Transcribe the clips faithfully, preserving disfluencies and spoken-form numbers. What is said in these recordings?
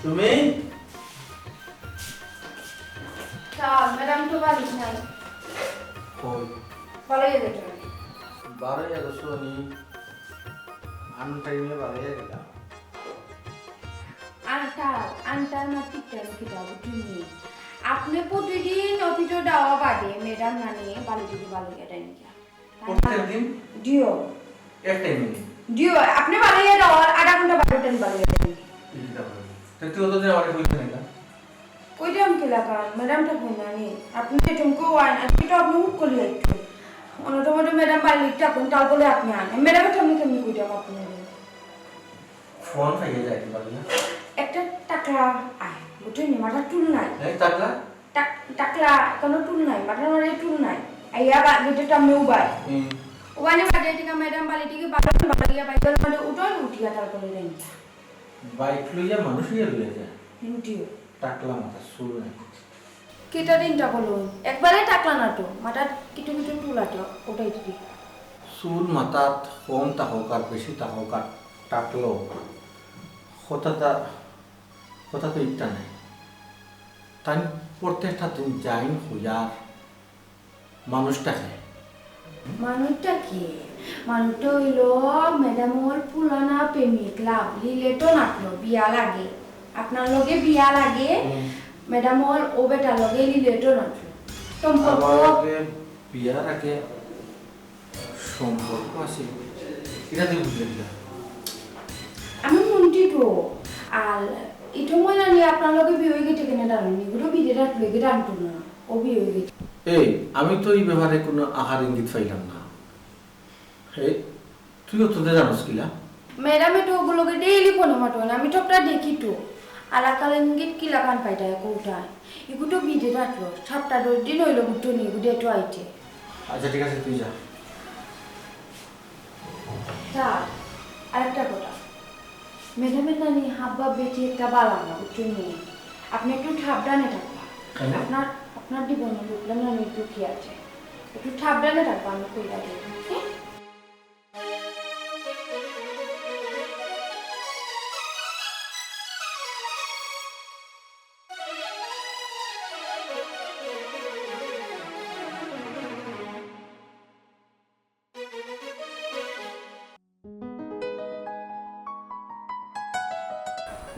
তুমি? Sir, madam তো বাড়িত নাই। কই? বাড়ি গেছে। বাড়ি গেছো নি? আন টাইমে বাড়ি গেলা। আনটা, আনটার না ঠিক টাইম কিতা বুঝুন নি? আপনি প্রতিদিন অফিসে যাওয়া বাদে ম্যাডাম না নিয়ে বাড়ি থেকে বাড়ি গেলেন কিয়া? প্রত্যেক দিন? দিও। এক টাইমে? দিও, আপনি বাড়ি যাওয়ার আধা ঘন্টা বারো টাইম বাড়ি যাবেন। এই কিতা বলেন? তে তুই অতদিন আমারে কইতে নাই না? কইতাম কিলা কারণ, ম্যাডাম তো ফোন জানি। আপনি যে চুমকো ওয়াইন, আজকে তো আপনি হুট করিয়া একটু। অন্য তো মতো ম্যাডাম বাড়ি লিখতে এখন, তারপরে আপনি আন। ম্যাডামে তো আমি কেমনি কইতাম আপনারে? ফোন পাইয়া যাইতে পারি না। একটা টাকলা আয়, বুঝছেন নি? মাথার চুল নাই। এই টাকলা? টা-, টাকলা, কোনো চুল নাই, মাথার মাঝে চুল নাই। আইয়া বা-, গেটের সামনে উবায়। হুম। ওখানে বাজে টিকা ম্যাডাম বাড়ি থেকে বারো, বারো গিয়া বাইকের মধ্যে উঠোন, উঠিয়া তারপরে দেন। বাইক লইয়া মানুষ লইয়া লইয়া যায়? হিন্দিও। টাকলা মাথা চুল নাই। কিতা দিনটা বলো? একবারে টাকলা না তো, মাথার কিছু কিছু চুল আছে, ওটাই দিদি। চুল মাথাত কম থাকউক আর বেশি থাকউক আর টাকলো, কথাটা, কথা তো ইটা নাই। তাই প্রত্যেকটা দিন যাইন হইয়ার মানুষটাকে। মানুষটা কি? মানুষটা হইল ম্যাডাম ওর পুরানা প্রেমিক, লাভ, লিলেটন আটলো, বিয়া লাগে। আপনার লগে বিয়া লাগে, হুম। ম্যাডাম ওর ও বেটার লগে লিলেটন আটলো। সম্পর্ক আমার লগে বিয়ার আগে সম্পর্ক আছে, এটা তুই বুঝলি না? আমি মন্ত্রী তো, আর এটা মনে হয় আপনার লগে বিয়ে হয়ে গেছে কিনা জানেন, এগুলো বিদেটা তুলে গিয়ে জানতো না, ও বিয়ে হয়ে গেছে। এই, আমি তো এই ব্যাপারে কোনো আহার ইঙ্গিত পাইলাম না। এই, তুই অত দে জানোস কিলা? ম্যাডামে তো ওগুলোকে ডেইলি ফোনে মাতো না, আমি তো আপনার দেখি তো। আর আকাল ইঙ্গিত কিলা কান পাইতা কোথায়? এগুলো তো বিদেটা তো, সাতটা দশ দিন হইলো বুঝতো নি, এগুলো তো আইছে। আচ্ছা, ঠিক আছে, তুই যা। স্যার, আরেকটা কথা। ম্যাডামের নানি হাব্বা বেটি একটা বালা না, বুঝছেন নি? আপনি একটু সাবধানে থাকবা। কেন? আপনার, আপনার জীবনে ঢুকলে নানি একটু কি আছে? একটু সাবধানে থাকবা, আমি কইয়া দিই। হ্যাঁ?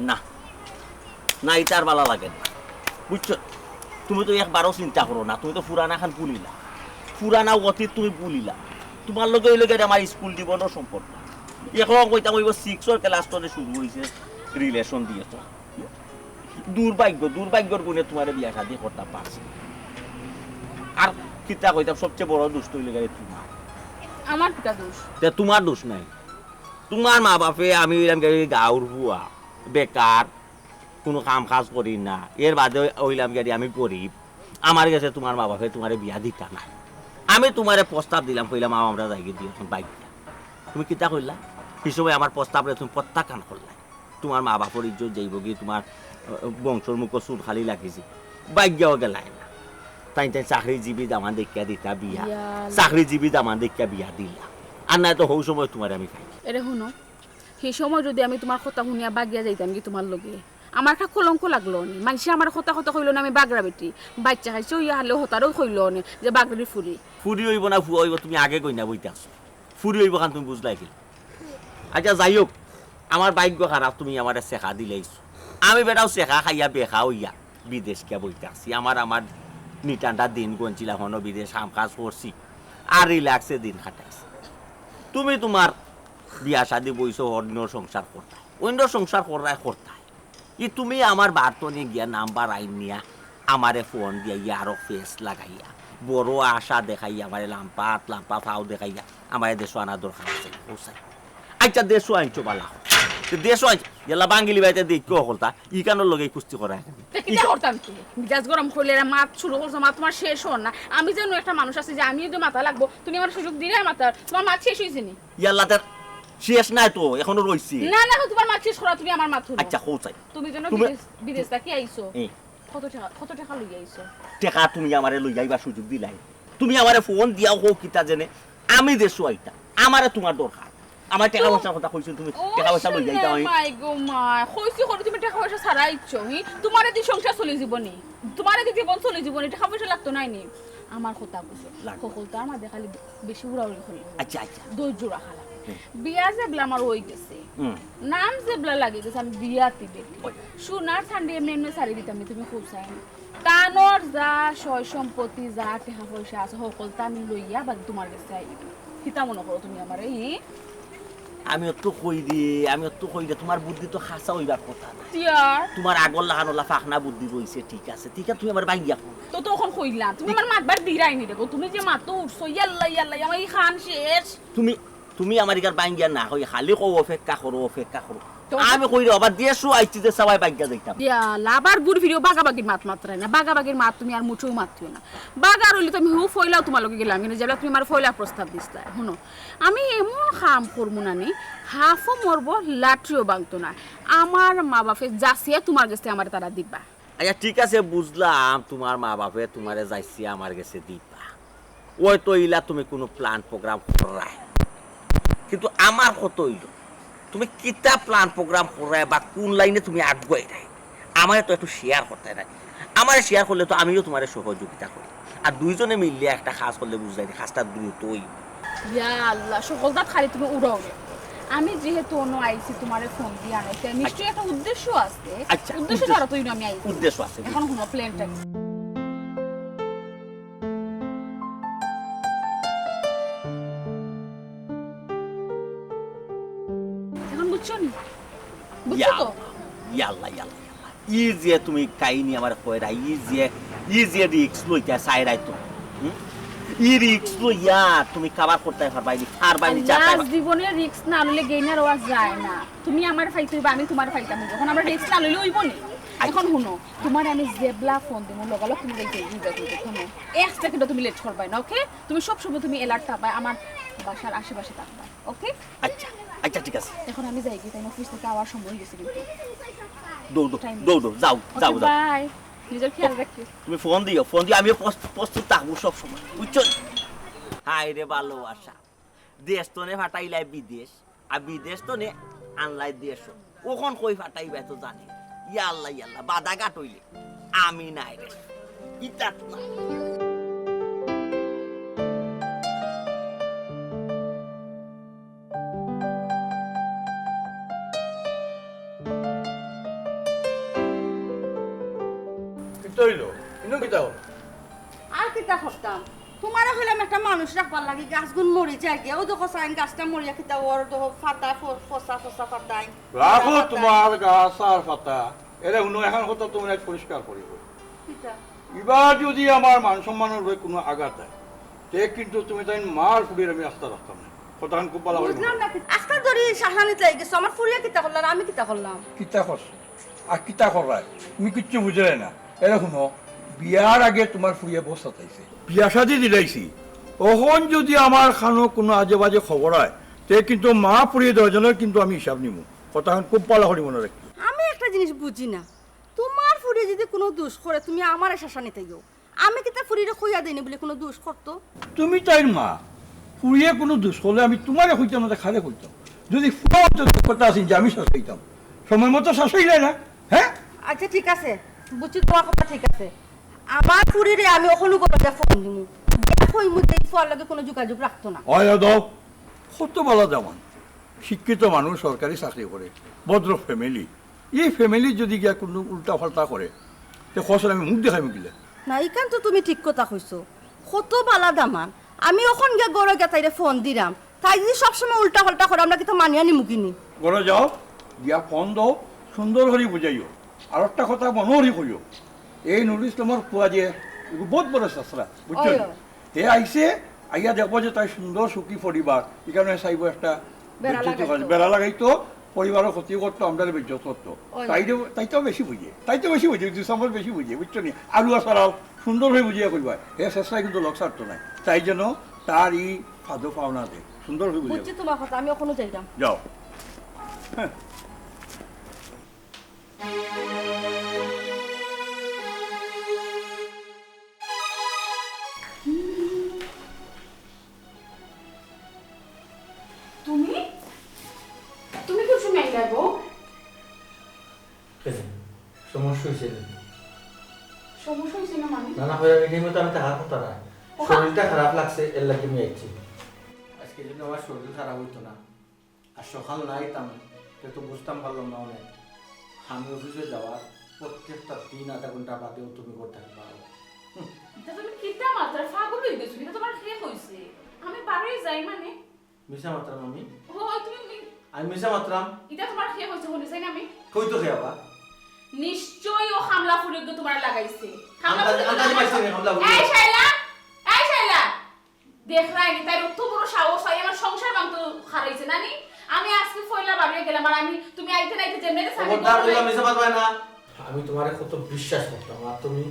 না, না, ইটা আর বালা লাগে না, বুঝছো? তুমি তো একবারও চিন্তা করো না, তুমি তো পুরানা খান ভুলিলা, পুরানা অতীত তুমি ভুলিলা। তোমার লগে অইলো গিয়া আমার স্কুল জীবনর সম্পর্ক। এখন কইতাম অইবো সিক্সর ক্লাস টনে শুরু হইছে রিলেশন দিয়াছ। দুর্ভাগ্য, দুর্ভাগ্যর গুণে তোমারে বিয়া শাদি করতাম পারছি। আর কিতা কইতাম, সবচেয়ে বড় দুষ তো অইলো গিয়া তোমার। আমার কিতা দুষ? তে তোমার দুষ নাই। তোমার মা বাপে, আমি অইলাম গিয়া গাঁওর বুয়া, বেকার, কোনো কাম কাজ করি না, এর বাদে অইলাম গিয়া আমি গরিব। আমার গেছে তোমার মা বাপে তোমারে বিয়া দিতা না। আমি তোমারে প্রস্তাব দিলাম, কইলাম, "আও, আমরা যাইগি দিও, এখন বাইক দিলাম।" তুমি কিতা কইলা? সেই সময় আমার প্রস্তাবরে তুমি প্রত্যাখ্যান করলা। তোমার মা বাপর ইজ্জত যাইবো কি, তোমার, আহ, বংশর মুখো চুন খালি লাগিছে। বাইক গিয়াও গেলায় না। তাই তাই চাকরিজীবী দামান দেখিয়া দিতা বিয়া। ইয়া আল্লাহ। চাকরিজীবী দামান দেখিয়া বিয়া দিলা। আর না তো হউ সময় তোমারে আমি পাই। এরে হুনো, সেই সময় যদি আমি তোমার কথা হুনিয়া বাগিয়া যাইতাম কি তোমার লগে, আমার একটা কলঙ্ক লাগলো নি। মানষে আমার কথা কথা কইলো না আমি বাগরা বেটি। বাচ্চা কাচ্চা অইয়া হারলেও হতারও কইলো নি যে বাগরি ফুরি। ফুরি অইবো না ফুয়া অইবো, তুমি আগে কই না বইতে আসো। ফুরি অইবো কান তুমি বুঝলাই কি? আচ্ছা, যাই হোক, আমার ভাগ্য খারাপ, তুমি আমারে ছেকা দিলাইছো। আমি বেটাও ছেকা খাইয়া বেকা অইয়া বিদেশ গিয়া বইতে আসি। আমার, আমার নিটান্ডা দিন গনছিলাম, হনো বিদেশ কাম কাজ করছি, আর রিল্যাক্সে দিন কাটাইছি। তুমি তোমার বিয়া শাদি বইছো, অন্য সংসার করতায়, অন্য সংসার কররায় করতায়। ই তুমি আমার বাড়িত নি গিয়া নাম্বার আইন নিয়া আমারে ফোন দিয়া ইয়া আরো ফেস লাগাইয়া, বড় আশা দেখাইয়া, আমারে লাম্পাত লাম্পা ফাও দেখাইয়া আমারে দেশো আনার দরকার আছে, বুঝছাই? আচ্ছা, দেশো আনছো বালা। তে দেশো আনছো, ইয়াল্লা বাঙালি বাড়িতে দেখো হকলতা, ইখানর লগে কুস্তি করা এখন। তে কিতা করতাম কি? মিজাজ গরম করলে এরা মাত শুরু করছো, মাত তোমার শেষ হওয়ার না। আমি যেন একটা মানুষ আছি যে আমি যদি মাথা লাগবো, তুমি আমার সুযোগ দিলে মাথার, তোমার মাত শেষ হইছে নি? ইয়াল্লা, তার শেষ নাই তো, এখনো রইছে। না, না, তোমার মাত শেষ করা, তুমি আমার মাত হুনো। আচ্ছা, কও চাই। তুমি যেন তুমি বিদেশ, বিদেশ থাকি আইছো। এই। কত টাকা, কত টাকা লইয়া আইছো? টাকা তুমি আমারে লইয়া আইবার সুযোগ দিলাই। তুমি আমারে ফোন দিয়াও কও কিতা জেনে, আমি দেশো আইতাম, আমারে তোমার দরকার। আমার টেকা পয়সার কথা কইছো তুমি, ও টেকা পয়সা লই যাইতা আমি। মাই গো মাই, কইছি করি তুমি টেকা পয়সা ছাড়া আইছো, হি? তোমারে দি সংসার চলি জীবনী, তোমারে দি জীবন চলি জীবনী, টেকা পয়সা লাগতো নায় নি? আমার কথা কইছো। হকলতা আমার দেখালি বেশি উড়াউড়ি করি। আচ্ছা, আচ্ছা। ধৈর্য রাখা লাগে। বিয়া যেবলা আমার অই গেছে, নাম যেবলা লাগি গেছে, আমি বিয়া দিবে। সোনার ছান্ডি এমনে এমনে ছাড়ি দিতাম নি, তুমি কইছো। তানর যা সয় সম্পত্তি, যা টেকা পয়সা আছে, হকলতা আমি লইয়া বাদে তোমার গেছে আইমু। কিতা মনো করো তুমি আমারে, হি? আমি অত কই দি, আমি অত কই দি, তোমার বুদ্ধি তো খাসা অইবার কথা না। তোমার আগর লাখান অলা ফাকনা বুদ্ধি রইছে, ঠিক আছে, ঠিক আছে, তুমি আমারে ভাঙ্গিয়া কও। তো, তো অখন কইলাম, তুমি আমার মাতবার দিরায় নি দেখো, তুমি যে মাতো উঠছো, ইয়াল্লা, ইয়াল্লা, আমার ই খান শেষ। তুমি তুমি আমার ইগার ভাঙ্গিয়া না কই, খালি কও অপেক্ষা করো, অপেক্ষা করো। আমি কই রে, আবার দেশো আইছি যে সবাই ভাঙ্গিয়া যাইতাম। ইয়া, আবার ঘুরি ফিরিও বাগাবাগির মাত মাতরায় না, বাগাবাগির মাত তুমি আর মুটেও মাতিও না। বাগার অইলে তো আমি হউ ফয়লাউ তোমার লগে গেলাম, কিন্তু যেবলা তুমি আমার ফয়লা প্রস্তাব দিছলায়, হুনো, আমি এমন কাম করমু না নি, হাফও মরবো, লাঠিও ভাঙতো না। আমার মা বাপে যাচিয়া তোমার গেছে আমারে তারা দিবা। আচ্ছা, ঠিক আছে, বুঝলাম, তোমার মা বাপে তোমারে যাচিয়া আমার গেছে দিবা। অয়তো ইলা তুমি কুনু plan program কররায়, কিন্তু আমার কথা অইলো, তুমি কিতা plan program কররায় বা কুন লাইনে তুমি আগুয়াইরায়, আমারে তো একটু share করতায় নায়। আমারে share করলে তো আমিও তোমারে সহযোগিতা করি, আর দুইজনে মিললে একটা কাজ করলে বুঝরায় নি, কাজটা দ্রুত অইবো। ইয়া আল্লাহ, হকলতাত খালি তুমি উড়াউড়ি। আমি যেহেতু অনো আইছি তোমারে ফোন দিয়া আনাইতে, নিশ্চয়ই একটা উদ্দেশ্য আছে। আচ্ছা, উদ্দেশ্য উদ্দেশ্য। ছাড়া তো ইনো আমি আইছি। উদ্দেশ্য আছে। অখন হুনো plan টা কি? অখন বুঝছো নি? বুঝছো তো? ইয়াল্লা, ইয়াল্লা, ইয়াল্লা। ই যে তুমি কাহিনী আমারে কইরায়, ই যে, ই যে risk লইতায় চাইরায় তুমি, হুম? ই risk লইয়া তুমি cover করতায় পারবায় নি, পারবায় নি, আল্লাহ, যাতায় পার- জীবনে risk না লইলে gainer অওয়া যায় না। তুমি আমারে পাইতে অইবা, আমি তোমারে পাইতাম অইবো। অখন আমরা risk না লইলে অইবো নি? আচ্ছা। অখন হুনো, তোমারে আমি যেবলা ফোন দিমু, লগালগ তুমি দেখবে, দেখবে, দেখবে, হুনো। এক second ও তুমি late করবায় না, okay? তুমি সব সময় তুমি alert থাকবায়, আমার বাসার আশেপাশে থাকবায়, okay? আচ্ছা, আচ্ছা, ঠিক আছে। অখন আমি যাইগি, তাইন অফিস থাকি আওয়ার সময় অই গেছে কিন্তু। দৌড়, দৌড়, time দৌড়, দৌড়, যাও, okay, যাও, যাও। Bye। নিজর খেয়াল রাখিও। তুমি ফোন দিও, ফোন দিও, আমিও প্রস্তুত, প্রস্তুত থাকমু সব সময়, বুঝছো নি? হায় রে ভালোবাসা, দেশ তনে ফাটাইলায় বিদেশ, আর বিদেশ তনে আনলায় দেশো। অখন কই ফাটাইবায় তো জানি। ইয়াল্লা, ইয়াল্লা, বাধাঘাট অইলে আমি নাই রে। ইতাত না। কিতা অইলো? ইনো কিতা অইলো? আর কিতা করতাম? তোমারে কইলাম একটা মানুষ রাখবার লাগি, গাছগুন মরি যায়গি। অউ দেখো চাইন, গাছটা মরিয়া কিতা অর, দেখো পাতা ফ-, ফসা ফসা পাতাইন। রাখো তোমার গাছ আর পাতা। এরে হুনো, অখন কথা তোমার আইজ পরিষ্কার করি কই। কিতা? ইবার যুদি আমার মান সম্মানর উপরে কুনু আঘাত অয়, তে কিন্তু তুমি তাইন মার ফুড়িরে আমি আস্তা রাখতাম না। কথাখান খুব ভালা করি মনো রাখো। বুঝলাম না, আস্তা ধরি শাসানিত লাগি গেছো। আমার ফুড়িয়ে কিতা করলা আর আমি কিতা করলাম? কিতা করছো? আর কিতা কররায়? তুমি কিচ্ছু বুঝরায় না। এরে হুনো, বিয়ার আগে তোমার ফুড়িয়ে বউ সাজাইছে। বিয়া শাদি দিলাইছি। অখন যুদি আমার কানো কুনু আজে বাজে খবর অয়, তে কিন্তু মা ফুড়ি দুইজনর কিন্তু আমি হিসাব নিমু। কথাখান খুব ভালা করি মনো রাখিও। আমি একটা জিনিস বুঝি না, তোমার ফুড়িয়ে যুদি কুনু দুষ করে, তুমি আমারে শাসানিত আইও। আমি কিতা ফুড়িরে কইয়া দেইনি বুলি কুনু দুষ করতো? তুমি তাইর মা, ফুড়িয়ে কুনু দুষ করলে আমি তোমারে কইতাম না, তে কারে কইতাম? যুদি ফুড়িয়ে অন্তত কথা আছিল যে আমি শাসাইতাম, সময় মতো শাসাইলায় না, হে? আচ্ছা, ঠিক আছে, বুঝছি, তোমার কথা ঠিক আছে। আমার ফুড়িরে আমি অখনউ গিয়া ফোন দিমু, গিয়া কইমু যে ই ফুয়ার লগে কুনু যোগাযোগ রাখতো না। অয় দাও, কত ভালা দামান, শিক্ষিত মানুষ, সরকারি চাকরি করে, ভদ্র family। ই family যুদি গিয়া কুনু উল্টা পাল্টা করে, তে কওছাইন আমি মুখ দেখাইমু কিলা? না, ইখান তো তুমি ঠিক কথা কইছো। কত ভালা দামান। আমি অখন গিয়া ঘরো গিয়া তাইরে ফোন দিরাম। তাই যুদি সবসময় উল্টা পাল্টা করে, আমরা কিতা মানিয়া নিমু কিনি? ঘরো যাও, গিয়া ফোন দেও, সুন্দর করি বুঝাইও। আর একটা কথা মনো করি কইও, এই নুরুল ইসলামর ফুয়া যে, এগু বউত বড় ছেছরা, বুঝছো নি? অয়, অয়। হে আইছে, আইয়া দেখবো যে তাইর সুন্দর সুখী পরিবার, ইখানো চাইবো একটা বেড়া বেইজ্জতি লাগাইতো। করে, বেড়া লাগাইতো, পরিবারর ক্ষতি করতো, আমরারে বেইজ্জত করতো। অয়। তাই তো, তাই তো বেশি বুঝে, তাই তো বেশি বুঝে, দুই নম্বর বেশি বুঝে, বুঝছো নি? আলু আসারাও সুন্দর করি বুঝিয়া কইবা, হে ছেছরায় কিন্তু লগ ছাড়তো নায়, তাই যেন তার ই ফাদো পাও না দেয়, সুন্দর করি বুঝিয়া বুঝছি তোমার কথা, আমি অখনউ যাইরাম। যাও। হ্যাঁ। তুমি? সমস্যা অইছে নি? সমস্যা অইছে না মানে? না না, কইরাম, এই টাইমে তো আমি থাকার কথা না। ওমা। শরীরটা খারাপ লাগছে, এর লাগি আমি আইছি। আজকে যদি আমার শরীর খারাপ অইতো না, আর সকাল না আইতাম, তে তো বুঝতাম পারলাম না অনেক। আমি অফিসে যাওয়ার প্রত্যেকটা দিন আধা ঘন্টা বাদেউ তুমি ঘর থাকি বারো। ইতা তুমি কিতা মাতরায়? পাগল অই গেছো নি? ইতা তুমারে কে কইছে আমি বারোই যাই মানে? মিছা মাতরাম আমি? অয় তুমি মি- আমি মিছা মাতরাম? ইতা তুমারে কে কইছে হুনি চাই না আমি? কই তো কে আবার? নিশ্চয়ই অউ কামলা ফুড়িয়ে তুমারে লাগাইছে। আন্দাজ, আন্দাজ পাইছে নি কামলা ফুড়ি? এই শাইলা, এই শাইলা, দেখরায় নি তাইর অত বড় সাহস, তাই আমার সংসার ভাঙতো খাড়াইছে না নি? আমি আজকে পয়লা বাড়িয়ে গেলাম, আর আমি, তুমি আইতে নাইতে যেমনে সাথে খবরদার কইলাম মিছা মাতরায় না। আমি তুমারে কত বিশ্বাস করতাম, আর তুমি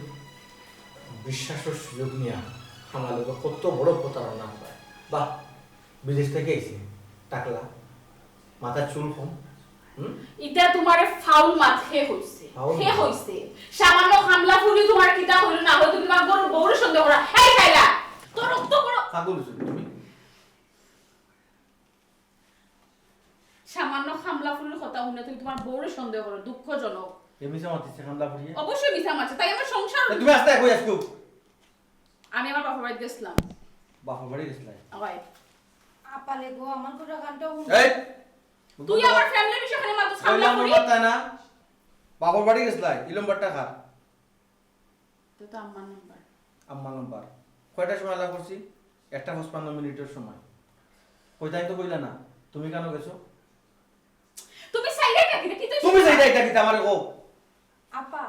বিশ্বাসর সুযোগ নিয়া আমার লগে কত বড় প্রতারণা কররায়। বাহ, বিদেশ থাকি আইছে, টাকলা, মাথার চুল কম। হুম? ইতা তুমারে ফাউল মাত কে কইছে? ফাউল কে মাত। কইছে? সামান্য কামলা ফুড়ি তুমার কিতা অইলো না অইলো, তুমি তুমার বউর, বউর সন্দেহ কররায়। এই শাইলা, তোর অত বড় পাগল অইছো নি তুমি? সামান্য কামলা ফুড়ির কথা হুনিয়া তুমি তুমার বউর সন্দেহ করো, দুঃখজনক। কে মিছা মাতিছে কামলা ফুড়িয়ে? অবশ্যই মিছা মাতছে, তাই আমার সংসার। তা তুমি আস্তে কই আজকে? আমি আমার বাপর বাড়িত গেছলাম। বাপর বাড়ি গেছলায়? অয়। আপালে গো, আমার কথা কানটা হুন। এই! তুই আমার ফ্যামিলির বিষয়ে খালি মাতস, কইলাম কামলা আমার ফুড়ি। মাথায় না। বাপর বাড়ি গেছলায়, ই নম্বরটা কার? তো তো আম্মার নাম্বার। আম্মার নাম্বার। কয়টার সময় আলাপ করছি? একটা পঁচপান্ন মিনিটর সময়। কইতায় তো কইলা না, তুমি কেনে গেছো? তুমি চাইরায় কিতা? কিতা তুমি চাইরায় কিতা আমারে কও? আপা,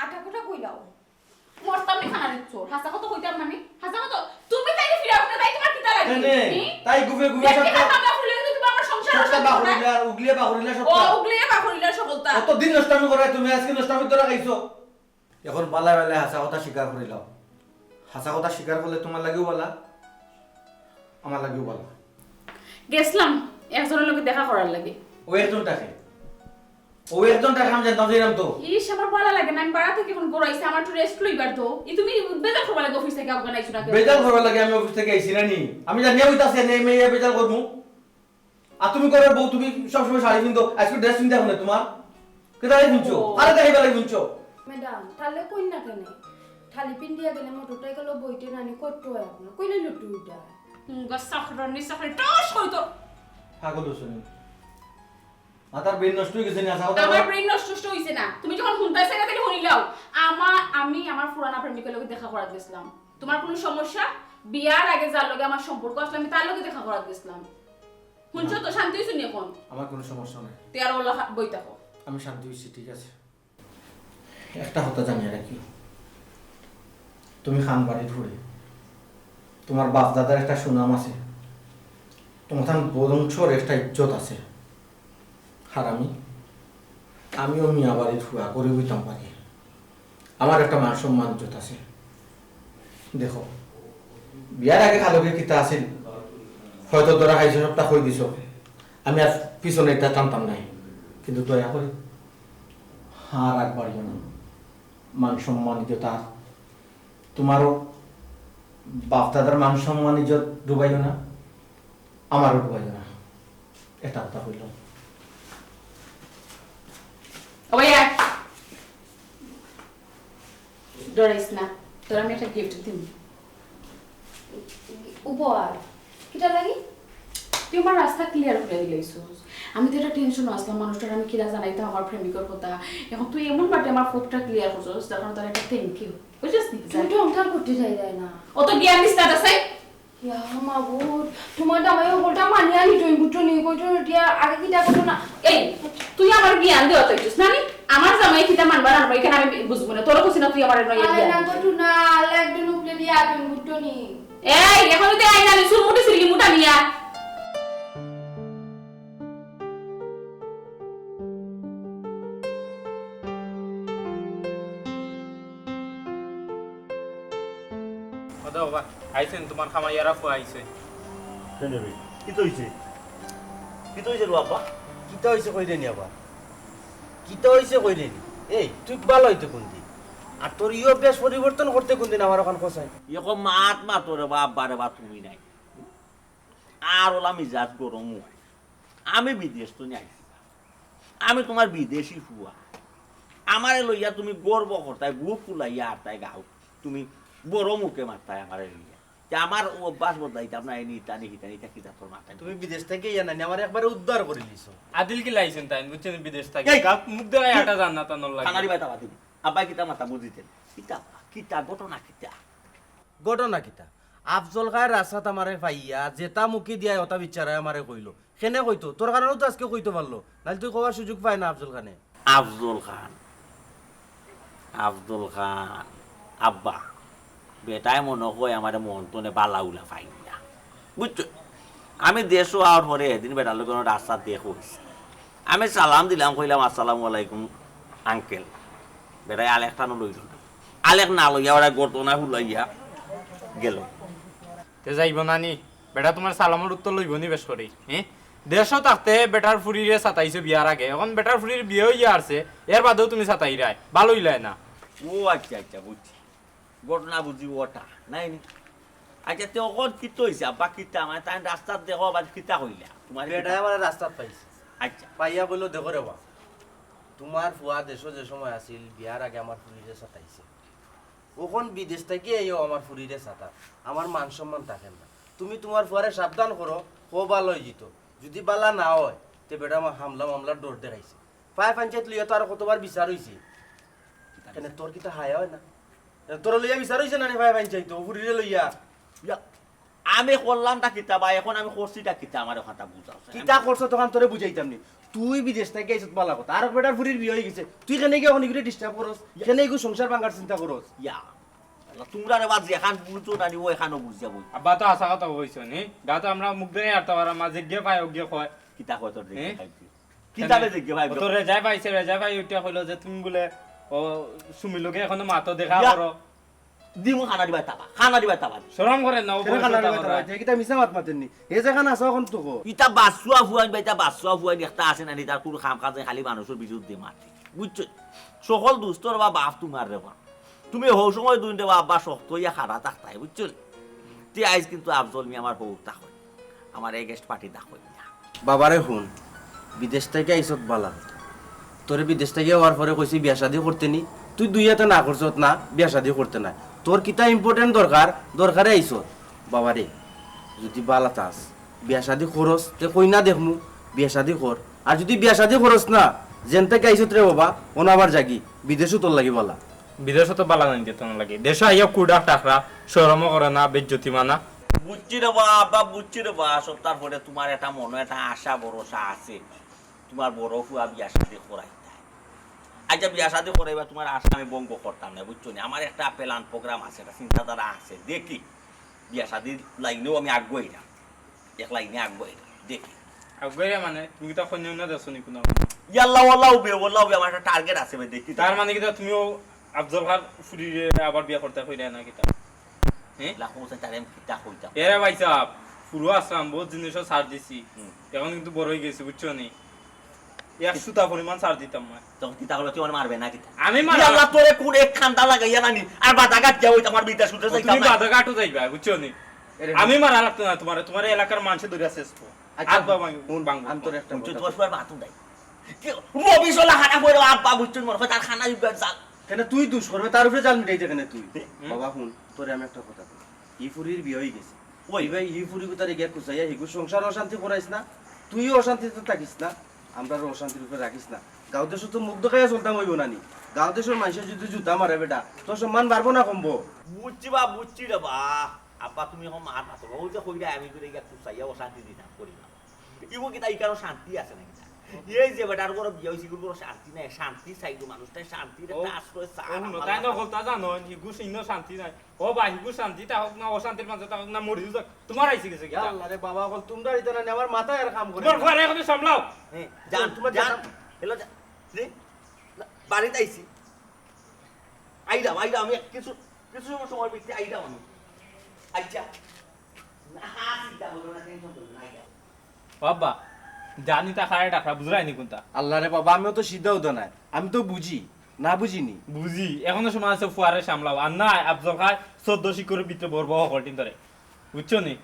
আটা কুটা কইলাও। মরতাম নি খানা দিচ্ছ। হাছা কথা কইতাম মানে? হাছা কথা। তুমি তাইরে ফিরাও না, তাই তুমার কিতা লাগে? কেনে? হুম? তাই গুফে গুফে দেখি সবটা, হাছা কথা বলে কিন্তু তুমার আমার সংসার সবটা নষ্ট করো না। বাহুরিলা, উগলিয়ে বাহুরিলা ও, সবটা। উগলিয়ে বাহুরিলা সকলতা। কত দিন নষ্টামি কররায় তুমি, আজকে নষ্টামি ধরা খাইছো। এখন বালা বালা হাছা কথা স্বীকার করিলাও। হাছা কথা স্বীকার করলে তুমার লাগিও বালা, আমার লাগিও বালা। গেছলাম একজনর লগে দেখা করার লাগি। অউ একজনটা কে? অউ একজনটা কে আমি জানতাম, যাইরাম তো। ইস, আমার বালা লাগে না, আমি বাড়া থাকি এখন ঘরো আইছি, আমার একটু রেস্ট লইবার দেও। ই তুমি বেজাল করবার লাগি অফিস থাকি আইছো না কেনে? বেজাল করবার লাগি আমি অফিস থাকি আইছি না নি? আমি জানিয়া অইতাছে নি, আমি ইয়া বেজাল করমু। আর তুমি ঘরর বউ, তুমি সবসময় শাড়ি পিন্দো, আজকে ড্রেস পিন্দা অইলো না তুমার? কিতা লাগি পিনছো? ও। কারে দেখাইবার লাগি পিনছো? ম্যাডাম, তাইলে কইন না কেনে? খালি পিন্দিয়া গেলে মোটরসাইকেলো বইতে নানি কত অয় আপনার? কইলে লুটু উঠা। হুম, গো চাকরানি চাকরি, টস কই তো। পাগল অইছো নি? মাথার ব্রেন নষ্ট অই গেছে নি? আচ্ছা, কথা আমার বলো। ব্রেন নষ্ট নষ্ট অইছে না। তুমি যখন হুনতায় চাইরায়, তাইলে হুনিলাও। আমা-, আমি আমার পুরানা প্রেমিকর লগে দেখা করাত গেছলাম। তুমার কুনু সমস্যা? বিয়ার আগে যার লগে আমার সম্পর্ক আছিল, আমি তার লগে দেখা করাত গেছলাম। হুনছো তো, শান্তি অইছো নি এখন? আমার কুনু সমস্যা নাই। তে আর অলা খা-, বই থাকো। আমি শান্তি অইছি, ঠিক আছে। একটা কথা জানিয়া রাখিও, তুমি খান বাড়ির ফুড়ি, তুমার বাপ দাদার একটা সুনাম আছে, তুমার বংশর একটা ইজ্জত আছে। আর আমি, আমিও মিয়া বাড়ির ফুয়া, গরিব অইতাম পারি, আমার একটা মান সম্মান ইজ্জত আছে। দেখো, বিয়ার আগে কার লগে কিতা আছিল, হয়তো ধরা খাইছো, সবটা কই দিছো, আমি আর পিছনে ইতা টানতাম নায়, কিন্তু দয়া করি আর আগবাড়িও না। মান সম্মান ইজ্জত আর তুমারও বাপ দাদার মান সম্মান ইজ্জত ডুবাইও না, আমারও ডুবাইও না। এটা কথা কইলাম। ও ভাইয়া, ডরাইস না, তোর আমি একটা গিফট দিমু। উপহার? কিতা লাগি? তুই আমার রাস্তা ক্লিয়ার করি দিলাইছস। আমি তো একটা টেনশন আছলাম, মানুষটারে আমি কিলা জানাইতাম আমার প্রেমিকর কথা। এখন তুই এমন বাটে আমার পথটা ক্লিয়ার করছস, যার কারণে তোর একটা থ্যাংক ইউ। বুঝছস নি? তুমি তো অহংকার করতে চাই যায় না। অত জ্ঞান দিস না, তাছাই। ইয়া মাবুদ, তুমার জামাই অকলতা মানিয়া নিতো, বুঝছো নি? কইতো দিয়া আগে কিতা করতো না। এই, তুই আমার জ্ঞান দেওয়া চাইছস না নি? আমার জামাই কিতা মানবা না মানবা, ইখান আমি বুঝমু না। তোরে কইছি না তুই আমার নয় আরে জ্ঞান। না তো, তুই না, আল্লাহ একদিন উপরে দিয়া আপিন, বুঝছো নি? এই, এখন তুই আইনা নি, চুল মুঠি ছিলি মুঠা নিয়া। ও দে বাবা, আইছেন, তুমার কামাইয়ারা ফুয়া আইছে। কেনে বে? কিতা অইছে? কিতা অইছে রে আব্বা? কিতা অইছে কইরে নি আবার? কিতা অইছে কইরে নি? এই, তুই বালা অইতে কুনদিন? আর তোর ই অভ্যাস পরিবর্তন করতে কুনদিন আমার অখান কছাইন? ইকো মাত মাতো রে বা আব্বা রে বা তুমি নাই। আর অলা মিজাজ গরম অয়। আমি বিদেশ থনে আইছি। আমি তুমার বিদেশি ফুয়া। আমারে লইয়া তুমি গর্ব করতায়, বুক ফুলাইয়া আরতায় গাও, তুমি বড় মুখে মারতায় আমারে লইয়া। তে আমার অভ্যাস বদলাইতাম না, এনি ইতানি হিতানি ইতা কিতা তোর মাথায়? তুমি বিদেশ থাকি ইয়া নানি, আমার একবারে উদ্ধার করি নিছো। আদিল কিলা আইছইন তাইন, বুঝছইন, বিদেশ থাকি। এই! গাত মুখ দেখাই আটা জান্নাত আনর লাগি। খানারি বাই তাবা দিবি। আব্বায় কিতা মাতা বুঝিতেন? কিতা, কিতা ঘটনা কিতা? ঘটনা কিতা? আফজল খায় রাস্তাত আমারে পাইয়া, যেটা মুখে দিয়া ওটা বিচারায় আমারে কইলো। কেনে কইতো? তোর কারণেউ তো আজকে কইতো পারলো। নাইলে তুই কওয়ার সুযোগ পায় না আফজল খানে। আফজল খান, আফজল খান, আব্বা, বেটায় মনো কয় আমারে মন তনে বালা উলা পাইন না। বুঝছো? আমি দেশো আওয়ার পরে এদিন বেটার লগে রাস্তাত দেখা অইছে। আমি সালাম দিলাম, কইলাম, "আসসালামু আলাইকুম আঙ্কেল।" বেটায় আলেক টানো লইল না। আলেক না লইয়া ওরা ঘটনা হুলাইয়া গেল। তে যাইবো না নি? বেটা তুমার সালামর উত্তর লইবো নি বেশ করি? হে? দেশো থাকতে বেটার ফুরিরে সাতাইছো বিয়ার আগে, এখন বেটার ফুরির বিয়া অইয়া আরছে, এর বাদেও তুমি সাতাইরায়, বালা অইলায় না। ও আচ্ছা, আচ্ছা, বুঝছি। ঘটনা বুঝি ওটা, নায় নি? আচ্ছা, তে অখন কিতা অইছে? আব্বা কিতা, মানে, তাইন রাস্তাত দেখা, আবার কিতা কইলা? তুমারে কিতা? বেটায় আমারে রাস্তাত পাইছে। আচ্ছা। পাইয়া কইলো, "দেখো রে বা, তুমার ফুয়া দেশো যে সময় আছিল, বিয়ার আগে আমার ফুরিরে সাতাইছে। অখন বিদেশ থাকি আইয়াও আমার ফুরিরে সাতার, আমার মান সম্মান থাকে না। তুমি তুমার ফুয়ারে সাবধান করো, কও বালা অইযিতো। যুদি বালা না অয়, তে বেটা আমার হামলা মামলার ডর দেখাইছে।" ফায় পঞ্চায়েত লইয়া তো আরো কতবার বিচার অইছে। কেনে তোর কিতা হায়া অয় না? এ, তোরে লইয়া বিচার অইছে না নি ফায় পঞ্চায়েত, ও ফুরিরে লইয়া? ইয়া, আমি করলামটা কিতা বা, এখন আমি করছিটা কিতা, আমারে কথা বুঝাও। কিতা করছো তখন তোরে বুঝাইতাম নি। তুই বিদেশ থাকি আইছত বালা কথা, আরক বেটার ফুরির বিয়া অইগেছে, তুই কেনে গিয়া অখন ইগুরে disturb করস? ইয়া। কেনে ইগু সংসার ভাঙ্গার চিন্তা করস? ইয়া, আল্লাহ, তুমরা রে বাদ যেখান বুঝছো না নি, ও এখানও বুঝ যাবো। আব্বা তো হাছা কথা কইছো নি, গাতো আমরা মুখ দেখাই আরতা পাররাম না, যেগিয়ে পাই ওগিয়ে কয়। কিতা কয় তোর দেখে হে? খাইছি? কিতাবে দেখে ভাই? ও তো রেজাই পাইছে, রেজাই ভাই উঠিয়া কইলো যে তুমি বুলে ও সুমির লগে এখনো মাতো দেখা ইয়া। করো। দিমু খানা দিবা তাবা, খানা দিবা তাবা। শরম করে না, ও কেনে বয়স খানা দিবা তাবা? তাবা? ইতা কিতা মিছা মাত মাতের নি? হে যেখান আছে অখন তো কো। ইতা বাসুয়া ফুয়াইন বা, ইতা বাসুয়া ফুয়াইন একটা আছে না নি, তার কুনু কাম কাজ নাই, খালি মানুষর বিরুদ্ধে মাতে। বুঝছো? সকল দুষ্টর বা বাপ তুমার রে বা। তুমি হউ সময় দুইন রে বা আব্বা শক্ত অইয়া খাড়া থাকতায়, বুঝছো? তে আইজ কিন্তু আফজল মিয়া আমার হউ থাকইন। আমার এই guest party দেখো না। বাবারে হুন, বিদেশ থাকি আইছত বালা কথা। তোরে বিদেশ থাকি আওয়ার পরে কইছি বিয়া শাদি করতে নি, তুই দুই আতে না করছত না, বিয়া শাদি করতে নায়। তোর কিতা important দরকার, দরকারে আইছত। বাবারে, যুদি বালা থাকস, বিয়া শাদি করস, তে কইনা দেখমু, বিয়া শাদি কর। আর যুদি বিয়া শাদি করস না, যেন থাকি আইছত রে বাবা, অনো আবার যাগি, বিদেশো তোর লাগি বালা। বিদেশো তো বালা নায় নি তোর লাগি। দেশো আইয়া কুডা টাকরা, শরমও করে না, বেইজ্জতি মানা। বুঝছি রে বা, আব্বা, বুঝছি রে বা, সবতার পরে তুমার একটা মনো একটা আশা ভরসা আছে, তুমার বড় ফুয়া বিয়া শাদি করাইতায়। আচ্ছা, বিয়া শাদি করাইবা, তুমার আশা আমি ভঙ্গ করতাম না, বুঝছো নি? আমার একটা plan program আছে, একটা চিন্তাধারা আছে, দেখি বিয়া শাদির লাইনেও আমি আগুয়াইরাম। এক লাইনে আগুয়াই দেখি। আগুয়াই মানে, তুমি কিতা কইন্যা উইন্যা দেখছো নি কুনু? ইয়াল্লা, ওয়াল্লাহ বে, ওয়াল্লাহ বে, আমার একটা target আছে বে, দেখি। তার মানে কিতা তুমিও আফজল খার ফুরিরে আবার বিয়া করতায় কইরায় না কিতা? হে? লাখো বছর তারে আমি কিতা কইতাম? এরে ভাইসাব, ফুরু আছলাম, বউত জিনিসও ছাড় দিছি। হুম। এখন কিন্তু বড় অইগেছি, বুঝছো নি? এক সুতা পরিমাণ ছাড় দিতাম না। তখন কিতা করবে? তুই আমারে মারবে না কিতা? আমি মারা ইয়াল্লা, তোরে কুন এক খান্দা লাগাইয়া নানি, আর বাধা ঘাট যাও, আমার বিদ্যা শুদ্ধ ও, যাইতাম তুমি না। বাধা ঘাটও যাইবা, বুঝছো নি? এরে আমি মারা লাগতো না তুমারে, তুমারে এলাকার মানষে ধরিয়া শেষ করবো। আচ্ছা, আত পা ভাঙ-, হুন, ভাঙবো। আমি তোরে একটা বুঝছো, কথা তোমার কই। সুয়ার বাতও নাই। কি, রবি সোলা খারাপ হইলো, আব্বা বুঝছো, মনে হয় তার খানা ইবার জাল। কেনে তুই দুষ করবে, তার উপরে জাল মিটাইতে কেনে তুই? হুম। বাবা হুন, তোরে আমি একটা কথা কই। ই ফুরির বিয়া অইগেছে। ওই। ই ভাই, ই ফুরি গুতারে গিয়া কুচাইয়া হিগু সংসার অশান্তি করাইস না, তুইও অশান্তিতে থাকিস না, আমরারও অশান্তির উপরে রাখিস না। গাঁও দেশো তো মুখ দেখাইয়া চলতাম অইবো না নি? গাঁও দেশর মানষে যুদি জুতা মারে বেটা, তোর সম্মান বাড়বো না কমবো? বুঝছি বা, বুঝছি রে বা। আব্বা, তুমি এখন মার মাতো, ওই যে কইরা আমি তোরে গিয়া কুচাইয়া অশান্তি দিতাম, করি না। ইগু কিতা, ইকানো শান্তি আছে না কিতা? এই যে বেটার ঘরো বিয়া অইছে, ইগুর ঘরো শান্তি নাই, শান্তি চাইলো মানুষটায়, শান্তির ও, একটা আশ্রয় চায় ও, না, হুনো, ভালো তাই না, লাগে। কথা জানো, হিগু সিংহ শান্তি নাই। ও বা, হিগু শান্তি থাকউক না, অশান্তির মাঝে থাকউক না, মরিও যাউক। তুমার আইছে গেছে কিতা? আল্লাহ রে বাবা, অকল তুমরার ইতা না, আমার মাথায় আর কাম করে তুমার না। ঘরে এখনো সামলাও। হ্যাঁ, যান, তুমার যান। যান। হ্যালো, যান। জি? না, বাড়িত আইছি। আইলাম, আইলাম, আমি কিছু, কিছু সময়, সময় বিতে আইলাম আমি। আচ্ছা। না, চিন্তা করো না, tension করো না, আইলাম। ও আব্বা, জানি তা খায় ডাকরা, বুঝরায় নি কুনটা? আল্লাহ রে বাবা, আমিও তো সিধা উদা নাই, আমি তো বুঝি, না বুঝিনি। বুঝি, এখনো সময় আছে, ফুয়ারে সামলাও। আর না, আফজল খায় চৌদ্দ শিকড়ের ভিতরে বড় বড় হকলটিন ধরে। বুঝছো নি?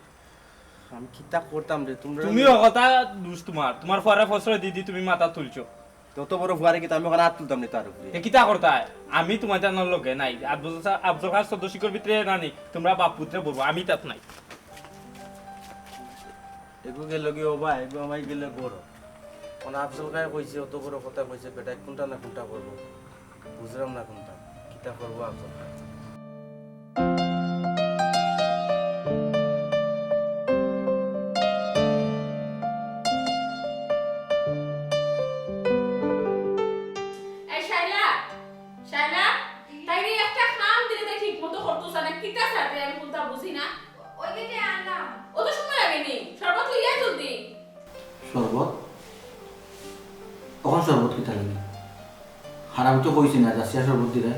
আমি কিতা করতাম রে, তুমরা তুমি হকলতা দুষ তুমার। তুমার ফুয়ারে প্রশ্রয় দি দি তুমি মাথা তুলছো। তত বড় ফুয়ারে কিতা আমি অখান আত তুলতাম নি তার উপরে। এ কিতা করতায়? আমি তুমার জানার লগে নাই। আফজল খা-, আফজল খান চৌদ্দ শিখর ভিতরে না নি, তুমরা বাপ পুত্রে বলবো, আমি তাত নাই। এগু গেল কি ও ভাই, এগু আমায় গেলে বড়। অখন আফজল খায় কইছে, অত বড় কথা কইছে, বেটায় কুনটা না কুনটা করবো। বুঝলাম না কুনটা। কিতা করবো আফজল খায়? এই শাইলা, শাইলা, তাইরে একটা কাম দিলে তাই ঠিক মতো করতো না, কিতা চায় আমি কুনতা বুঝি না। ওই যে যে আনলাম। অত সময় লাগে নি, শরবত লইয়া জলদি। শরবত? অখন শরবত কিতা লাগে? আর আমি তো কইছি না, জাসিয়া শরবত দিলে।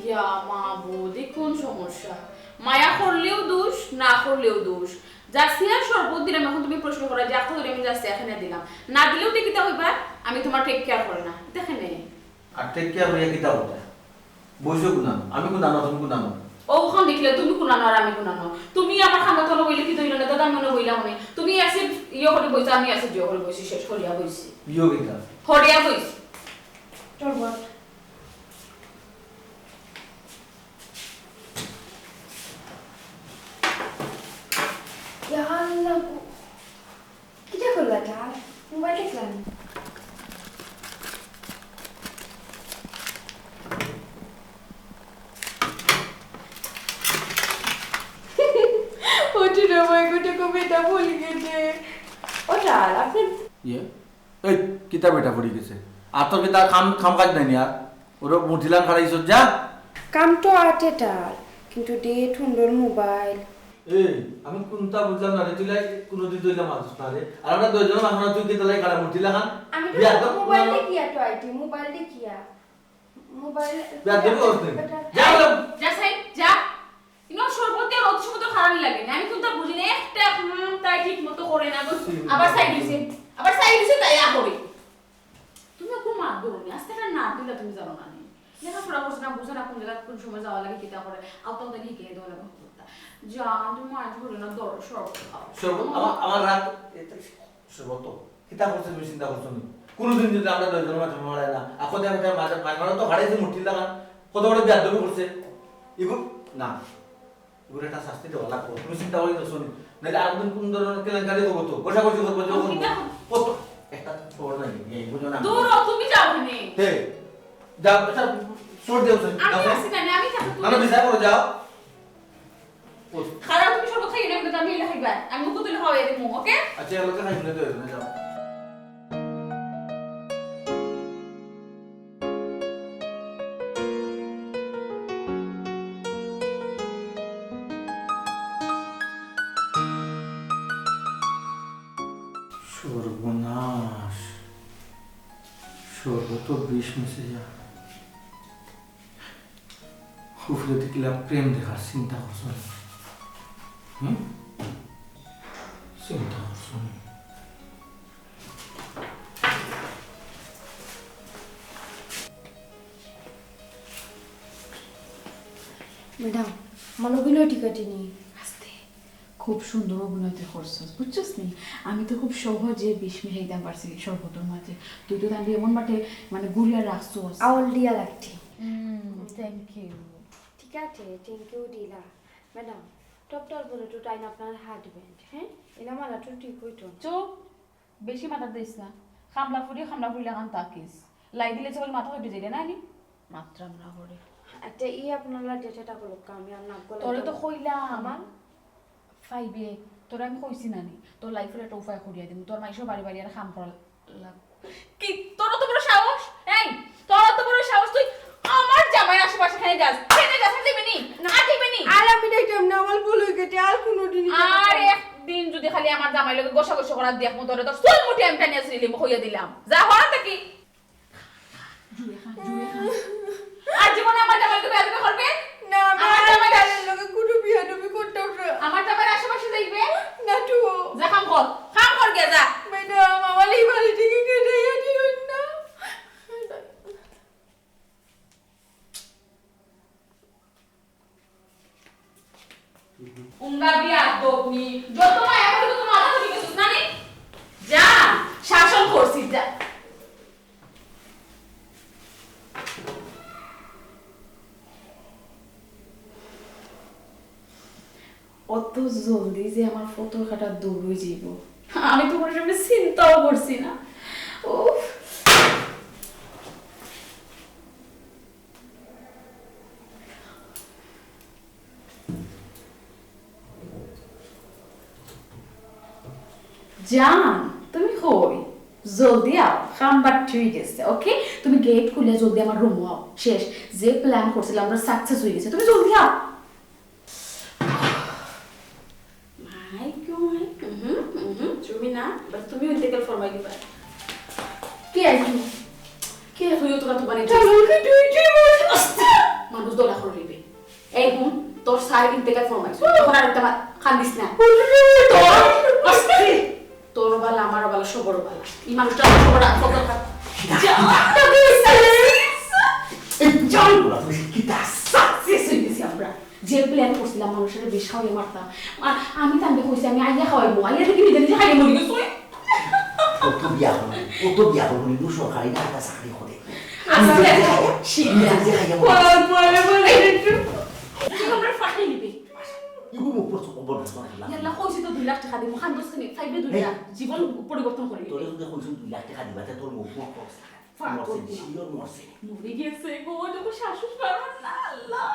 ইয়া মাবুদ, ই কুন সমস্যা? মায়া করলেও দোষ, না করলেও দোষ। জাসিয়ার শরবত দিলাম, অখন তুমি প্রশ্ন করো যে, "আচ্ছা, ধরে আমি জাসিয়া এখানে দিলাম।" না দিলেও তো কিতা কইবা, "আমি তুমার take care করে না।" দেখে নে। আর take care করিয়া কিতা করতে? বইছো কুনানো? আমি কুনানো, তুমি কুনানো? ও, অখন দেখলে তুমি কুনানো আর আমি কুনানো। তুমি আমার খান্দা তলে বইলে কিতা অইলো না, দাদা মনে বইলাম অনে। তুমি acid ইয়ে করে বইছো, আমি acid ইয়ে করে বইছি, শেষ করিয়া বইছি। ইয়ে কিতা? হরিয়া বইছি। তোর বট। ইয়া আল্লাহ গো। কিতা করলা তা? মোবাইল দেখলাম। ওঠো না ভাই, গোটা কবিতা ভুলি গেছে। ওটা আর আপনি ইয়ে? এই, কিতা বেটা পড়ি গেছে? আর তোর কিতা কাম, কাম কাজ নাই নি আর? ওরে মুঠিলান খাড়াইছস, যা। কাম তো আটে তার, কিন্তু ডেট হুন্ডর মোবাইল। এই, আমি কুনতা বুঝলাম না রে, তুই লাই কুনুদিন তুই লাই মাতস না রে। আর আমরা দুইজন মাতমু না, তুই কিতা লাই খাড়া মুঠিলা খান? আমি তো বিয়া তো মোবাইল কুনানো। দেখিয়া তো আইটি, মোবাইল দেখিয়া। মোবাইল বিয়া দেবো ওর দিন। বেটা। যা বললাম। যা সাইড, যা। ইনো শরবত দিয়া রোদ সময় তো খারাপ লাগে না। আমি কুনতা বুঝি না, একটা কাম তাই ঠিক মতো করে না গো। আবার সাইড হইছে, আবার সাইড হইছে তাই আ করে। তুমি ওকে মাত ধরো নি, আস্তে একটা নাক দিলা তুমি জানো না নি। লেখাপড়া করছে না, বুঝে না কোন জায়গা কোন সময় যাওয়া লাগে, কিতা করে, আলতা উলতা লিখে দেওয়া লাগে, হকলতা। জান, তুমি মাত ধরো না, ধরো, শরবত খাও। শরবত, আমার, আমার রাগ, এতে শরবত তো, কিতা করছে তুমি চিন্তা করছো নি? কোনোদিন যদি আমরা দুইজনের মাঝে মারায় না, আর কত আমি তার মাঝে, মাঝে মারা তো হারাইছে মূর্তি লাগান, কত বড় বেয়াদবি করছে। এগুলো, না। এগুলো একটা শাস্তি দেওয়া লাগবো। তুমি চিন্তা করি দেখছো নি? নাইলে আরেকদিন কোন ধরনের কেলেঙ্কারি করবো তো? ঘষাঘষি করবো, যে আমি করবো। কিতা করবো? কত? একটা খবর নাই, এই বুঝো না। দূর হ, তুমি যাও কেনে? হে, যাও, একটা চোর দেও, আমি যাও। আছি না, আমি থাকো, তুমি না, না, বিচার করো, যাও। ও। খারাপ, তুমি সব খাইও না, কিন্তু আমি এলে খাইবা। আমি মুখ তুলে খাওয়াই দিমু, ওকে? আচ্ছা, এলাকা খাইও না তো, এখানে যাও। সর্বনাশ, সর্ব তো বিষ মিশে যা। উপরে দেখলাম প্রেম দেখার চিন্তা করছো নি? হুম? চিন্তা করছো নি? ম্যাডাম, আমার অভিনয় ঠিক আছে নি? আস্তে। খুব সুন্দর অভিনয় তুই করছস, বুঝছস নি? আমি তো খুব সহজে বিষ মিশাইতাম পারছি শরবতর মাঝে। তুই তো তাহলে এমন বাটে মানে গুলিয়া রাখছস। আউল দিয়া লাগছে। হুম, thank you। ঠিক আছে, thank you দিলা। ম্যাডাম, ডক্টর বলে তো তাই না আপনার হাজবেন্ড, হ্যাঁ? এলা মালা তো ঠিক হইতো না। চুপ, বেশি মাথা দিস না। খামলা ফুরি, খামলা ফুরি লাগান তাকিস। লাই দিলে যে বলে মাথা ফাটি যাইলে না নি? মাতরাম না করে। আচ্ছা, ই আপনারা যেটা বলো, আমি আর নাক গলাইতাম না। তোরে তো কইলাম। আমার? ফাইবে, তোরে আমি কইছি না নি? তোর লাইফের একটা উপায় করিয়া দিমু। তোর মাইশো বাড়ি বাড়ি আর কাম করা লাগ-, কি? তোর অত বড় সাহস? এই, তোর অত বড় সাহস? তুই আমার জামাইর আশেপাশে কেনে যাস? কেনে যাস? আর যাইবে নি? না। আর যাইবে নি? আর আমি যাইতাম না, আমার ভুল হয়ে গেছে, আর কোনোদিনই যাইতাম না। আর একদিন যদি খালি আমার জামাইর লগে ঘষাঘষি করার দেখমু তোরে, তোর চুল মুঠি আমি টানিয়া ছিঁড়িলিমু, কইয়া দিলাম। যা হওয়ার দেখি। জুড়ে খা, জুড়ে খা। আর জীবনে আমার জামাইর লগে বেয়াদবি করবে? না, আমার আমার জামাইর জামাইর লগে কোনো বেয়াদবি করতাম না। আমার জামাইর আশেপাশে যাইবে? না তো। যা কাম কর, কাম কর গিয়া যা। ম্যাডাম, আমার এই বাড়ি থেকে কেটাইয়া দিও না। উঙ্গা বিয়া দোকনি, যত মায়া করে তত মাথা তুলি গেছিস না নি? যা, শাসন করছিস, যা। অত জলদি যে আমার ফতর কাটা দূর অই যাইবো, আমি তো কোনো সময় চিন্তাও করছি না। উফ। জান, তুমি কই? জলদি আও, কাম বাদ অই গেছে, ওকে? তুমি গেট খুলে জলদি আমার রুমো আও। শেষ, যে প্ল্যান করছিলাম আমরা সাকসেস অই গেছে, তুমি জলদি আও। মাই গো মাই, উহুম, উহুম, তুমি না, এবার তুমি ইন্তেকাল ফরমাই দিবা। কে আইছো? কে তুই তো তো বানাই চলো, কে তুই, তুই বল। আস্তে। মানুষ দলা করে নিবে। এই হুন, তোর স্যার ইন্তেকাল ফরমাইছে। তখন আর একটা মা-, কান্দিস না। তোর, আস্তে। তোর বালা, আমার বালা, সবর বালা। এই মানুষটা সবর আর কত খা-, যা, এই চল। তোরা তুমি কিতা? সাকসেস অই গেছি আমরা। যে প্ল্যান করছিলাম মানুষের বিষ খাওয়াই মারতাম, আর আমি তানরে কইছি আমি আইয়া খাওয়াইমু, আইয়া দেখি নিজে নিজে খাইয়া মরি গেছে। ও তো বিয়া করবো, ও তো বিয়া করবো, কিন্তু সরকারি না, একটা চাকরি করে। আচ্ছা, নিজে নিজে খাইয়া, শিখবে। নিজে নিজে খাইয়া মরি গেছে। পরে, পরে, পরে একটু। তুই আমরা ফাটাই নিবি। ইগু মুখ পড়ছে, খবর না, খবর না। ইয়াল্লা, কইছি তো দুই লাখ টাকা দিমু, খান দশ দিনে, খাইবে দুই লাখ, জীবন পরিবর্তন করে দিবে। তোরে যদি কইছি দুই লাখ টাকা দিবা, তে তোর মুখ পড়ছে। ফাটাই মরছে, দিমু। শিওর মরছে। মরি গেছে গো, দেখো শাশুড় পারো না, আল্লাহ।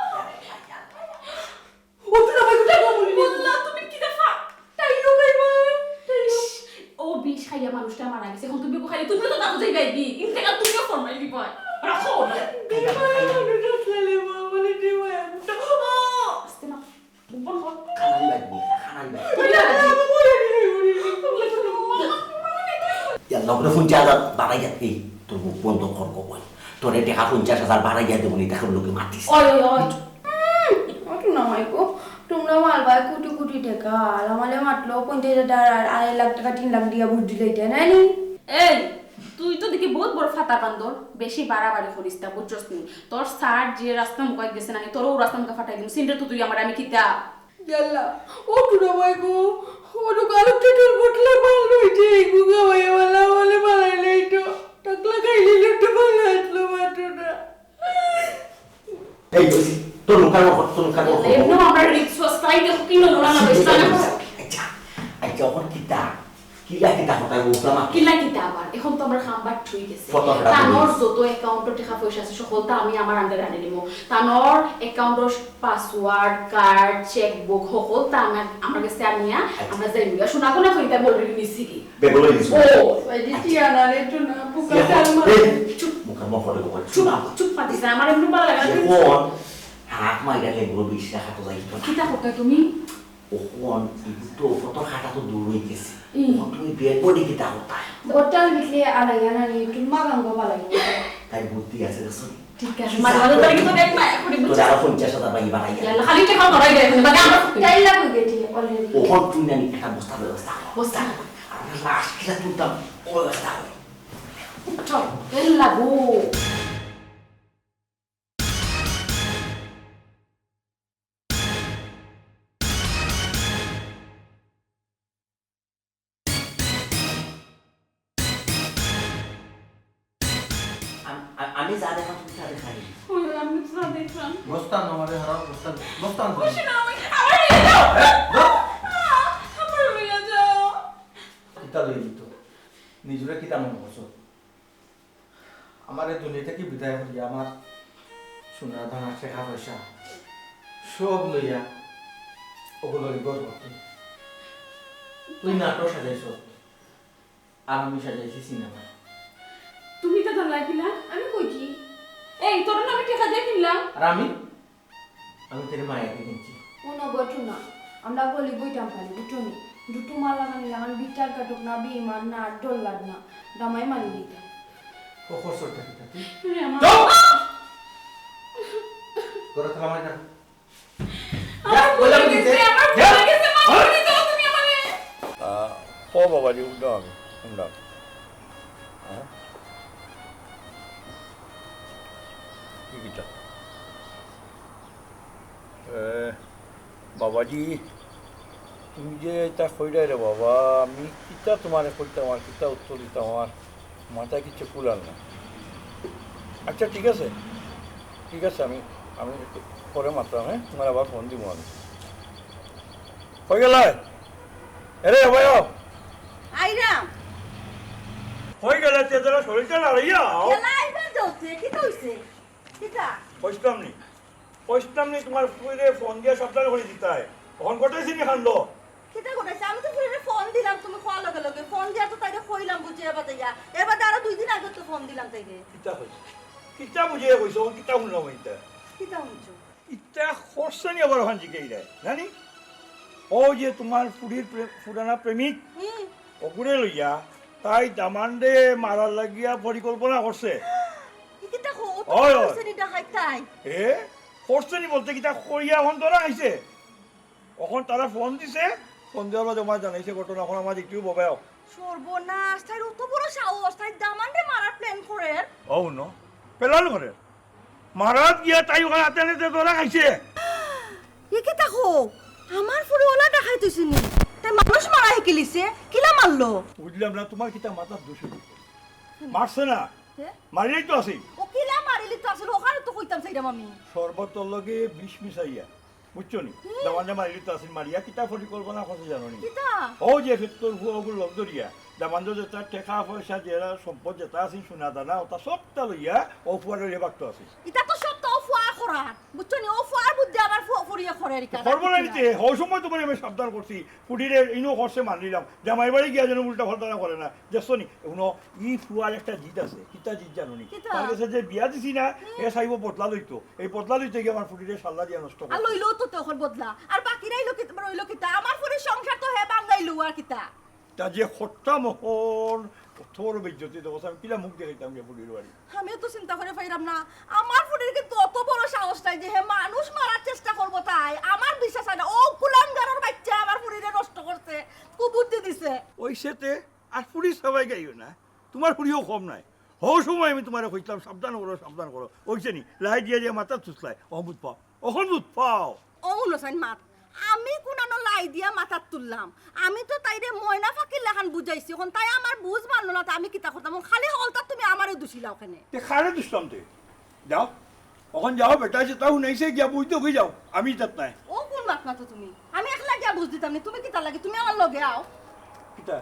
ও তো না ভাই, ওটা বলি। আল্লাহ, তুমি কি দফা? তাই হোক, এই ভাই, তাই হোক। ও বিষ খাইয়া মানুষটা মারা গেছে, এখন তুমি খাইলে তুমি তো তাকে যাই গাইবি, ইন্তেকাল তুমিও ফরমাই দিবা। রাখো না। দিবা, মানুষ আসলে বাবা, বলে দিবা, একটা। ও! আস্তে না। বল, বল। খানাই লাগবে, খানাই লাগবে। তুই না, আমি বলে দিবি, বলে দিবি। ইয়াল্লা, ওরে পঞ্চাশ হাজার বাড়াই যাক। এই, তোর মুখ বন্ধ কর, কখন। তোরে টেকা পঞ্চাশ হাজার বাড়াই যা দেবো নি, তাকে লোকে মাতিস। ওই, ওই, ওই। উম, ওটা না, মাইকো। তোমরা মারবায় কোটি কোটি টেকা, আর আমারে মাতলো পঞ্চাশ হাজার আর আড়াই লাখ টেকা, তিন লাখ দিয়া ভোট দিলে এটা, না নি? এই, তুই তো দেখি বহুত বড় ফাতা বান্দর, বেশি বাড়াবাড়ি করিস না, বুঝছস নি? তোর স্যার যে রাস্তা মুখাই গেছে না, তোরও রাস্তা মুখা ফাটাই দিমু। সিনরে তো তুই আমার, আমি কিতা? ইয়াল্লা, ও টুনা ভাই গো, ও তো কালো টেটুল বটলা মাল রইছে, এই গুগা ভাই ওয়ালা বলে বাড়াই লইতো। টাকলা খাইলে লইতো ভালো আসলো মাত্র না। এই বলছি, তোর মুখার মুখ, তোর মুখার মুখ। এমন আমরা রিক্স ফার্স্ট টাইম দেখো কি নড়া না, বেশ না। আচ্ছা, আচ্ছা, এখন কিতা? কিলা কিতা কথা বলতাম আমি? কিলা কিতা আবার? এখন তো আমরা খাম্বার থুই গেছে। ফটো ফটো তানোর বলি। যত অ্যাকাউন্টে টাকা পয়সা আছে, সকলটা আমি আমার আন্ডারে আনি নিমু। তানোর অ্যাকাউন্টর পাসওয়ার্ড, কার্ড, চেকবুক, সকলটা আমার, আমার কাছে আনিয়া আচ্ছা। আমরা যাইমু। শোনা কোনা কইতা বলবি নিছি কি? বেগুলো নিছি। ও, ওই যে টিয়া না রে, একটু না, বুকা ইয়া, চাল মার। এই, চুপ। মুখে মুখ ফটো বল। চুপ, চুপ পাতিস না, আমার এমনি ভালো লাগে না। এখন হাত মাইরা লেগুলো বিশ টাকা তো যাইতো না। কিতা করতে তুমি? ওখন, ইগু তো কত খাটা তো দূর হয়ে গেছে। হুম। ওখন তুমি বের বডি কিতা হতা? গোটাল বিটলে আলাইয়া না নি, তুমি মাগাঙ্গ বালাই। তাই বুদ্ধি আছে, দেখছো নি? ঠিক আছে, মাঝে মাঝে তাহলে কিন্তু দেখ না, এখন তো যারা পঞ্চাশ হাজার বাকি বাড়াই গেল। ইয়াল্লা, খালি টেকা ধরাই দেয়, এখন বাকি আমরা তাই লাগবে বেটি, already। ওখন তুই না নি একটা বস্তা ব্যবস্থা কর। বস্তা? আর আমরা লাশ কিলা তুলতাম, ও ব্যবস্থা কর। চল, এর লাগো। আম-, আ-, আমি যা দেখাম, তুমি তা দেখাই। ওই, আমি যা দেখলাম। বস্তা নামারে হারাও, বস্তা, বস্তা আনতে। খুশি না, আমি, আমার হয়ে যাও। এ, ধর। আহ, আমার হয়ে যাও। কিতা লই দিত? নিজরে কিতা মনে করছো? আমার এই দুনিয়া থাকি বিদায় হইয়া আমার সোনা দানা, টেকা পয়সা সব লইয়া ওগুলো ঘর করতে। তুই নাটক সাজাইছ, আর আমি সাজাইছি সিনেমা। তুমি তো জানলা কিনা? আমি কই কি? এই, তোর না আমি টেকা দিয়ে কিনলাম। আর আমি? আমি তোর মায়া দিয়ে কিনছি। কোনো গঠন না, আমরা গলি বইতাম পারি, বুঝছো নি? দুটো মালা গান লাগান, বিচার কাটুক না, বেইমান না, আর ডর লাগ না, দামাই মারি দিতাম। ও খরচটা কি তুই? আরে আমার চুপ! করে তালা মারি যা। আমার যা, ভুল বললাম হয়ে কি গেছে, যে? আমার ভুল যা। হয়ে গেছে, মাফ করে দাও তুমি আমারে। আহ, ও বাবা রে, উঠলাম আমি, উঠলাম। হ্যাঁ? কি কিতা? এ, বাবাজি, তুমি যে এটা কইরায় রে বাবা, আমি কিতা তোমারে কইতাম আর কিতা উত্তর দিতাম, আমার মাথায় কিচ্ছু কুলার না। আচ্ছা, ঠিক আছে, ঠিক আছে, আমি, আমি একটু পরে মাতরাম, হ্যাঁ? তোমার আবার ফোন দিব আমি। কই গেলায়? এরে, ও ভাইও। আইরাম। কই গেলায়? তে তোরা শরীরটা নাড়াইয়া আও। গেলা আইবার যাওতে, কিতা অইছে? কিতা? কইছিলাম নি? কইছিলাম নি তুমার ফুরিরে ফোন দিয়া সাবধান করি দিতায়? অখন ঘটাইছে নি কাণ্ড? কিতা ঘটাইছে? আমি তো ফুরিরে ফোন দিলাম, তুমি কওয়ার লগে লগে। ফোন দিয়া তো তাইরে কইলাম বুঝাইয়া বাতাইয়া। এর বাদে আরো দুই দিন আগে তো ফোন দিলাম তাইরে। কিতা কইছে? কিতা বুঝাইয়া কইছো? অখন কিতা হুনলাম ইতা? কিতা হুনছো? ইতা করছে নি আবার অখান জিকাইরায়, জানি? ও যে তুমার ফুরির প্রে-, পুরানা প্রেমিক, হুম। অগুরে লইয়া তাই দামান্দরে মারার লাগিয়া পরিকল্পনা করছে। ই কিতা কও? ও তো অয়, অয়। করছে নি ডাকাইত তাই? এ? করছে নি বলতে কিতা করিয়া অখন ধরা খাইছে? অখন তারা ফোন দিছে, ফোন দেওয়ার বাদে আমার জানাইছে ঘটনা, অখন আমার একটু ববাও। সর্বনাশ, তাইর অত বড় সাহস, তাই দামান্দরে মারার প্ল্যান করের? ও ন, প্ল্যান করের। মারাত গিয়া তাই অখান হাতে নাতে ধরা খাইছে। ই কিতা কও? আমার ফুরি অলা ডাকাইত অইছে নি? তাই মানুষ মারা হিকিলিছে? কিলা মারলো? বুঝলাম না, তুমার কিতা মাথার দোষ অইছে? মারছে না? হে? মারিলাই তো আছিল। ও কিলা মারিলি তো আছিল, অখান তো কইতাম চাইরাম আমি। শরবতর লগে বিষ মিশাইয়া, বুঝছো নি? হুম। দামান্দরে মারিলি তো আছিল, মারিয়া কিতা পরিকল্পনা করছে জানো নি? কিতা? ও যে তোর ফুয়া অগুর লগ ধরিয়া, দামান্দর যেতা টেকা পয়সা যেতা সম্পদ যেতা আছিল, সোনা দানা, অতা সবতা লইয়া ও ফুয়ারে লইয়া ভাগতো আছিল। ইতা তো সবতা ও ফুয়া করার। বুঝছো নি? ও ফুয়ার বুদ্ধি আমার ফু-, ফুরিয়ে করের ইকান। করবো না নিতে, হউ সময় তুমারে আমি সাবধান করছি, ফুরিরে ইনো করছে মানিলাম, জামাই বাড়ি গিয়া যেন উল্টা পাল্টা না করে না, দেখছো নি? হুনো, ই ফুয়ার একটা জিদ আছে, কিতা জিদ জানো নি? কিতা? তার গেছে যে বিয়া দিছি না, হুম। হে চাইবো বদলা লইতো, এই বদলা লইতে গিয়া আমার ফুরিরে সাল্লা দিয়া নষ্ট আর করছে। লইলো তো তখন বদলা, আর বাকি রইলো কি-, রইলো কিতা? আমার ফুরির সংসার তো হে ভাঙ্গাইলো আর কিতা? তা যে খট্টা মোহন, কত বড় বেইজ্জতি দেখো, আমি কিলা মুখ দেখাইতাম গিয়া ফুরির বাড়ি। আমিও তো চিন্তা করি পাইরাম না, আমার ফুরির কিন্তু অত বড় সাহস নাই যে হে মানুষ মারার চেষ্টা করবো তাই। আমার বিশ্বাস অয় না, ও কুলাঙ্গারর বাইচ্চা আমার ফুরিরে নষ্ট করছে, কুবুদ্ধি দিছে। অইছে তে, আর ফুরি সবাই গাইও না, তুমার ফুরিও কম নায়। হউ সময় আমি তুমারে কইছিলাম, সাবধান করো, সাবধান করো। অইছে নি, লাই দিয়া দিয়া মাথাত তুছলায়, অখন বুঝ পাও, অখন বুঝ পাও। ও হুনো চাইন মাত, আমি কুনানো লাই দিয়া মাথাত তুললাম? আমি তো তাইরে ময়না ফাকির লাখান বুঝাইছি, অখন তাই আমার বুঝ মানলো না, তে আমি কিতা করতাম? অখন খালি হকলতা তুমি আমারে দুষিলাও কেনে? তে কারে দুষতাম তে? যাও, অখন যাও, বেটায় যেতা হুনাইছে গিয়া বুঝ দেও গি যাও, আমি ইতাত নাই। ও কুন মাত মাতো তুমি? আমি একলা গিয়া বুঝ দিতাম নি, তুমি কিতার লাগি? তুমি আমার লগে আও। কিতা?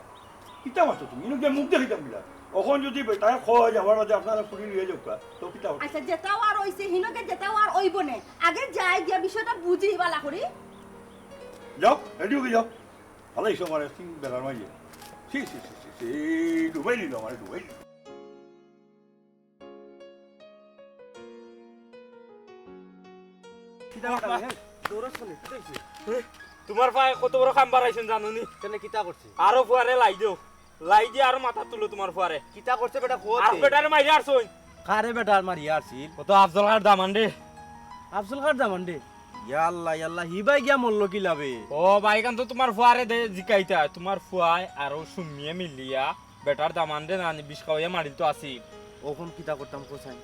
কিতা মাতো তুমি? ইনো গিয়া মুখ দেখাইতাম কিলা? অখন যুদি বেটায় কয় যাওয়ার বাদে আপনারা ফুরি লইয়া যাউক্কা, তো কিতা অইবো? আচ্ছা, যেতা অওয়ার অইছে, হিনো গিয়া যেতা অওয়ার অইবো নে। আগে যাই গিয়া বিষয়টা বুঝি ভালা করি। যাও, রেডি অই যাও। ভালা অইছে আমারে তিন বেলার মাঝে। ছি, ছি, ছি, ছি, ছি, ডুবাই দিল আমারে, ডুবাই দিল। কিতা করতাম, হে? দৌড়াস কেনে? কিতা অইছে? হে? তুমার ফুয়ায় কত বড় কাম বাড়াইছইন জানো নি? কেনে, কিতা করছে? আরো ফুয়ারে লাই দেও। লাই দিয়া আরো মাথাত তুলো তুমার ফুয়ারে। কিতা করছে বেটা, কও আর তে। বেটারে মারিয়া আরছইন। কারে বেটার মারিয়া আরছিল? ও তো আফজল খার দামান্দরে। আফজল খার দামান্দরে? ইয়াল্লা, ইয়াল্লা, হিবায় গিয়া মরলো কিলাবে? ও ভাই, ইখান তো তুমার ফুয়ারে দে জিকাইতা। তুমার ফুয়ায় আর অউ সুমিয়ে মিলিয়া বেটার দামান্দরে নানি বিষ খাওয়াইয়া মারিল তো আছিল। অখন কিতা করতাম কও চাইন?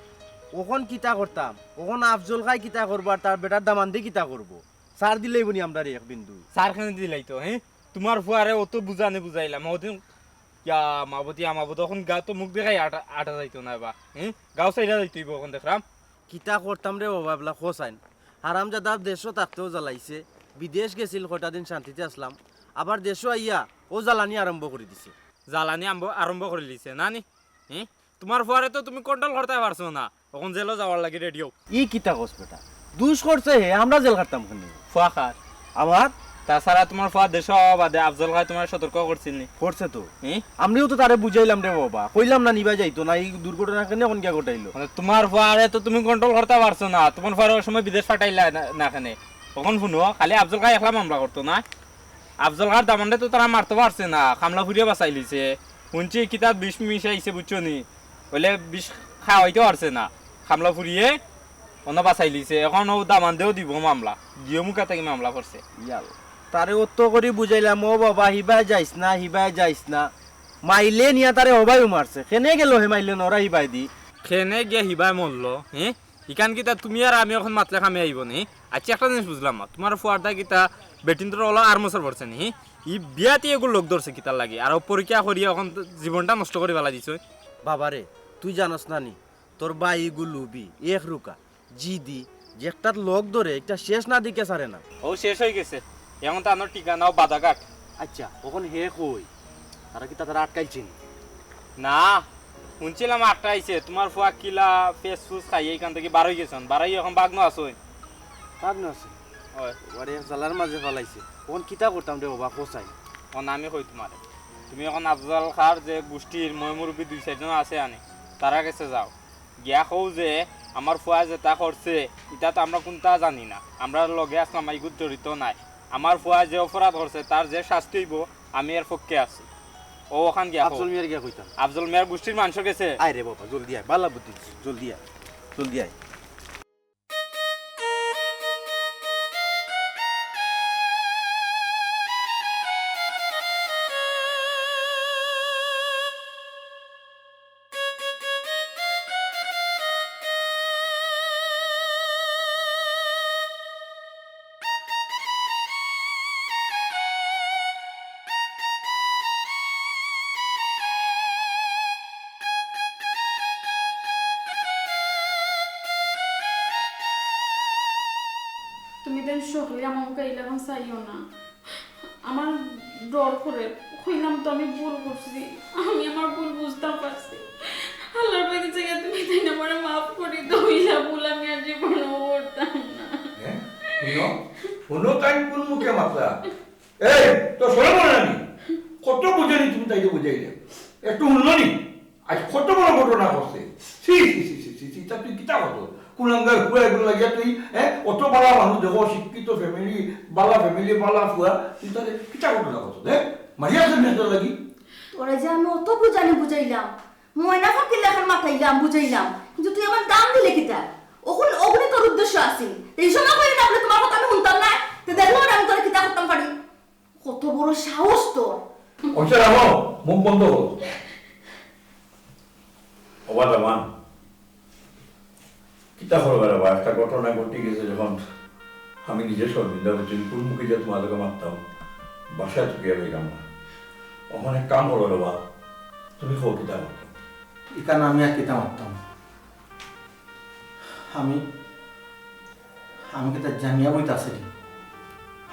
অখন কিতা করতাম? অখন আফজল খায় কিতা করবো আর তার বেটার দামান্দে কিতা করবো? ছাড় দিলাইবো নি আমরারে এক বিন্দু? ছাড় কেনে দিলাইতো, হে? তুমার ফুয়ারে অত বুঝানি বুঝাইলাম, অদিন ইয়া মাবুদ, ইয়া মাবুদ, অখন গাউ তো মুখ দেখাই আটা, আটা যাইতো না বা, হে? গাউ ছাইড়া যাইতো অইবো অখন দেখরাম। কিতা করতাম রে বাবা, এবলা কও চাইন। হারামজাদা দেশো থাকতেও জ্বালাইছে, বিদেশ গেছিল, কয়টা দিন শান্তিতে আছলাম, আবার দেশো আইয়া অউ জ্বালানি আরম্ভ করি দিছে। জ্বালানি আম্ব-, আরম্ভ করিলিছে না নি? হি? তুমার ফুয়ারে তো তুমি control করতায় পারছো না, অখন জেলো যাওয়ার লাগি ready অও। ই কিতা কস বেটা? দুষ করছে হে, আমরা জেল খাটতাম কেনে? ফুয়া কার? আমার। তাছাড়া তুমার ফুয়া দেশো আওয়া বাদে আফজল খায় তুমারে সতর্ক করছিল নি? করছে তো। হি? আমরাও তো তারে বুঝাইলাম রে বাবা, কইলাম না নিবা যাইতো না, ই দুর্ঘটনা কেনে অখন গিয়া ঘটাইলো? মানে তুমার ফুয়ারে তো তুমি control করতায় পারছো না, তুমার ফুয়ারে অউ সময় বিদেশ পাঠাইলা না, না কেনে? অখন হুনো, খালি আফজল খায় একলা মামলা করতো না। আফজল খার দামান্দরে তো তারা মারতো পারছে না, কামলা ফুরিয়ে বাচাইলিছে। হুনছি কিতা বিষ মিশাইছে, বুঝছো নি? অইলে বিষ খাওয়াইতে পারছে না, কামলা ফুরিয়ে অনো বাচাইলিছে। অখন অউ দামান্দেও দিবো মামলা, দুইও মুখা থাকি মামলা করছে। ইয়াল্লা, তারে অত করি বুঝাইলাম, "ও বাবা, হিবায় যাইস না, হিবায় যাইস না।" মাইলে নিয়া তারে হবায়ও মারছে। কেনে গেলো হে মাইলে নরা হিবায়দি? কেনে গিয়া হিবায় মরলো, হে? ইখান কিতা তুমি আর আমি অখন মাতলে কামে আইবো নি? আচ্ছা, একটা জিনিস বুঝলাম না, তুমার ফুয়ারটা কিতা বেটিন্তর অলা আর মসর পড়ছে নি? ই বিয়াতি এগুর লগ ধরছে কিতার লাগি? আর অউ পরকিয়া করিয়া অখন তো জীবনটা নষ্ট করি ফালাই দিছো। বাবারে, তুই জানোস না নি, তোর ভাই ইগু লুবি, এক রুকা, জিদি, যে একটাত লগ ধরে, একটা শেষ না দিকে ছাড়ে না। অউ শেষ অই গেছে। এখন তানর ঠিকানাও বাদাঘাট। আচ্ছা, অখন হে কই? তারা কিতা তারা আটকাইছে নি? না, হুনছিলাম আটকাইছে, তুমার ফুয়া কিলা ফেস ফুস খাইয়া ইখান থাকি বারই গেছইন, বারই অখন বাগনো আছইন। বাগনো আছে। অয়। ওরে এক জালার মাঝে ফালাইছে। অখন কিতা করতাম রে বাবা, কও চাই। অখন আমি কই তুমারে, তুমি অখন আফজল খার যে গুষ্টির ময়-মুরব্বি দুই চাইরজন আছে আনি, তারার গেছে যাও। গিয়া কও যে আমার ফুয়ায় যেতা করছে, ইতা তো আমরা কুনতা জানি না, আমরার লগে আছলাম, ইগুত জড়িত নায়। আমার ফুয়ায় যে অপরাধ করছে, তার যে শাস্তি অইবো, আমি এর পক্ষে আছি। অউ অখান গিয়া কও। আফজল মিয়ারে গিয়া কইতাম। আফজল মিয়ার গুষ্টির মানষর গেছে। আয় রে বাবা, জলদি আয়, বালা বুদ্ধি দিছি, জলদি আয়, জলদি আয়। তুমি তাইন সকলে আমার মুখে ইলাখান চাইও না। আমার ডর করে। কইলাম তো আমি ভুল করছি, আমি আমার ভুল বুঝতাম পারছি। আল্লার বাড়ি থেকে তুমি তাইন আমারে মাফ করি দেও, ইলা ভুল আমি আর জীবনেও করতাম না। হ্যাঁ? হুনো, হুনো তাইন কুন মুখে মাতরা? এই, তোর শরম করে না নি? কত বুঝাইনি তুমি তাইরে বুঝাইলে। একটু হুনলো নি? আজ কত বড় ঘটনা ঘটছে। ছি, ছি, ছি, ছি, ছি, ছি, তা তুই কিতা কত? কুলাঙ্গার ফুয়া এগুলো লাগিয়া তুই, হ্যাঁ? অত বালা মানুষ দেখো, শিক্ষিত ফ্যামিলি, বালা ফ্যামিলি, বালা ফুয়া, তুই তারে কিতা ঘটনা ঘটছে, হ্যাঁ? মারিয়া আছে মেয়েটার লাগি? তোরে যে আমি অত বুঝানি বুঝাইলাম, ময়না ফাকির লেখান মাতাইলাম, বুঝাইলাম, কিন্তু তুই আমার দাম দিলে কিতা? অখন অগুনি তোর উদ্দেশ্য আছিল। তে ই সময় কইলে না বলে তুমার কথা আমি হুনতাম না। তে দেখো না আমি তোরে কিতা করতাম পারি। কত বড় সাহস তোর। অইছে রাখো, মুখ বন্ধ করো। ওবা দামান, কিতা করো রে বা, একটা ঘটনা ঘটি গেছে যখন আমি নিজে শর্মিন্দা করছি, কুন মুখে যে তুমার লগে মাততাম, বাসায় তো গিয়া রইলাম না। অখন এক কাম করো রে বা, তুমি কও কিতা করতাম। ইখান আমি আর কিতা মাততাম? আমি, আমি কিতা জানিয়া বইতা আছি নি?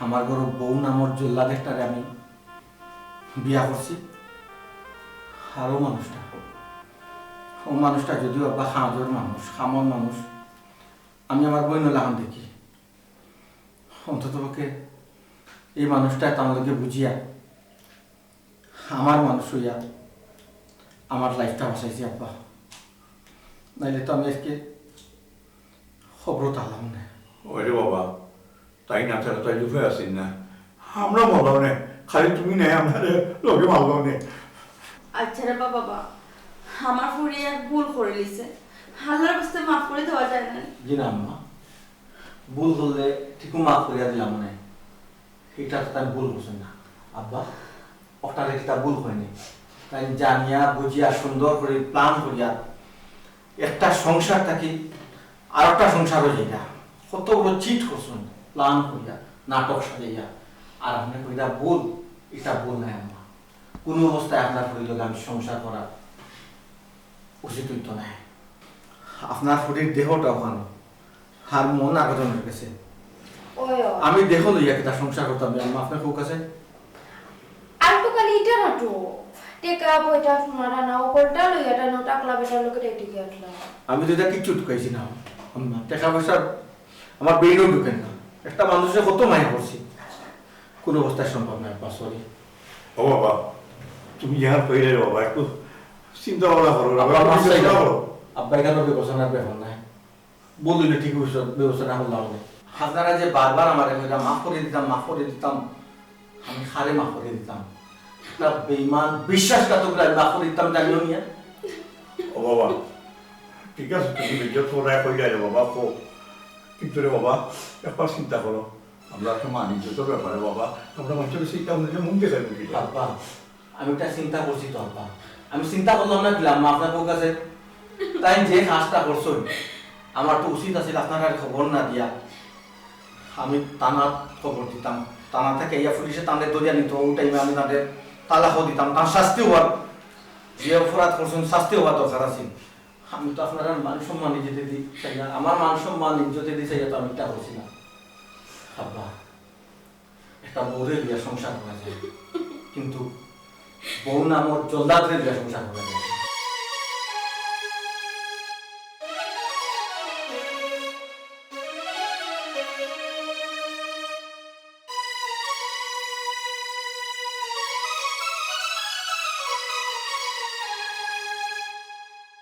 আমার ঘরো বউ নামর জল্লাদ একটারে আমি বিয়া করছি। আর অউ মানুষটা, অউ মানুষটা যদিও বা কাজর মানুষ, কামর মানুষ, আমি আমার বইনর লাখান দেখি। অন্তত পক্ষে এই মানুষটা তার লগে বুঝিয়া আমার মানুষ অইয়া আমার লাইফটা বাঁচাইছে আব্বা, নাইলে তো আমি আজকে খবরও তালাম না। ওরে বাবা, তাই না, তারা তাই লুফে আসেন না। আমরা মারলাম না, খালি তুমি নাই, আমরা লগে মারলাম না। আচ্ছা রে বাবা, বাবা, আমার ফুড়ি এক ভুল করে লিছে, আল্লার বাস্তে মাফ করে দেওয়া যায় না? জি না আম্মা, ভুল করলে ঠিকও মাফ করিয়া দিলাম না। ইটা তো তাই ভুল করছেন না আব্বা, ওটারে কিতা ভুল কইনি। তাই জানিয়া বুঝিয়া সুন্দর করি প্ল্যান করিয়া একটা সংসার থাকি আর একটা সংসার অই যায় না। কত বড় চিট করছেন, প্ল্যান করিয়া, নাটক সাজাইয়া। আর আপনি কইরা ভুল, ইটা ভুল নায় আম্মা। কুনু অবস্থায় আপনার ফুড়ির লগে আমি সংসার করা উচিত অইতো নায়। আপনার ফুড়ির দেহটা অখানো, আর মন আরেকজনর গেছে। ওই, ওই। আমি দেহ লইয়া কিতা সংসার করতাম রে আম্মা, আপনি কউক্কা চাই? আর তো খালি ইটা না তো। টেকা পয়সা সোনা দানা অকলটা লইয়া টানো টাকলা বেটার লগে ডেটে গিয়া আটলা। আমি তো ইটা কিচ্ছু ঢুকাইছি না আম্মা। টেকা পয়সা আমার ব্রেইনও ঢুকে না। একটা মানুষে কত মায়া করছি, কুনু অবস্থায় সম্ভব নায় আব্বা, সরি। ও বাবা, তুমি যেখান কইলে রে বাবা, একটু চিন্তা ভাবনা করো রে বাবা, আব্বা, মাফ একটু চাইলাম। চিন্তা করো। আব্বা, ইখান বিবেচনার ব্যাপার নায়। ভুল অইলে ঠিক অইছে, বিবেচনা করলাম না। আপনারা যে বারবার আমারে কইরা মাফ করি দিতাম, মাফ করি দিতাম, আমি কারে মাফ করি দিতাম? একটা বেঈমান, বিশ্বাসঘাতকরে আমি মাফ করি দিতাম, জানিও নিয়া। ও বাবা, ঠিক আছে, তুমি বেইজ্জত করায় কইলা রে বাবা, কও। কিন্তু রে বাবা, একবার চিন্তা করো, আমরা একটা মান ইজ্জতর ব্যাপারে বাবা, আমরা মানুষের কাছে ইটা অন্যকে মুখ দেখাই মুখে। আব্বা, আমি একটা চিন্তা করছি তো আব্বা। আমি চিন্তা করলাম না কিলা আম্মা, আপনার বউর কাছে? তাই যে কাজটা করছইন, আমার তো উচিত আছিল আপনারারে খবর না দিয়া আমি থানাত খবর দিতাম। থানা থাকি আইয়া পুলিশে তানরে ধরিয়া নিতো, অউ টাইমে আমি তানরে তালাকও দিতাম, তান শাস্তি অওয়ার, যে অপরাধ করছইন শাস্তি অওয়ার দরকার আছিল। আমি তো আপনারার মান সম্মান ইজ্জতেদি চাইয়া, আমার মান সম্মান ইজ্জতেদি চাইয়া তো আমি ইটা করছি না আব্বা। একটা বউরে লইয়া সংসার করা যায়, কিন্তু বউ নামর জল্লাদরে লইয়া সংসার করা যায় না।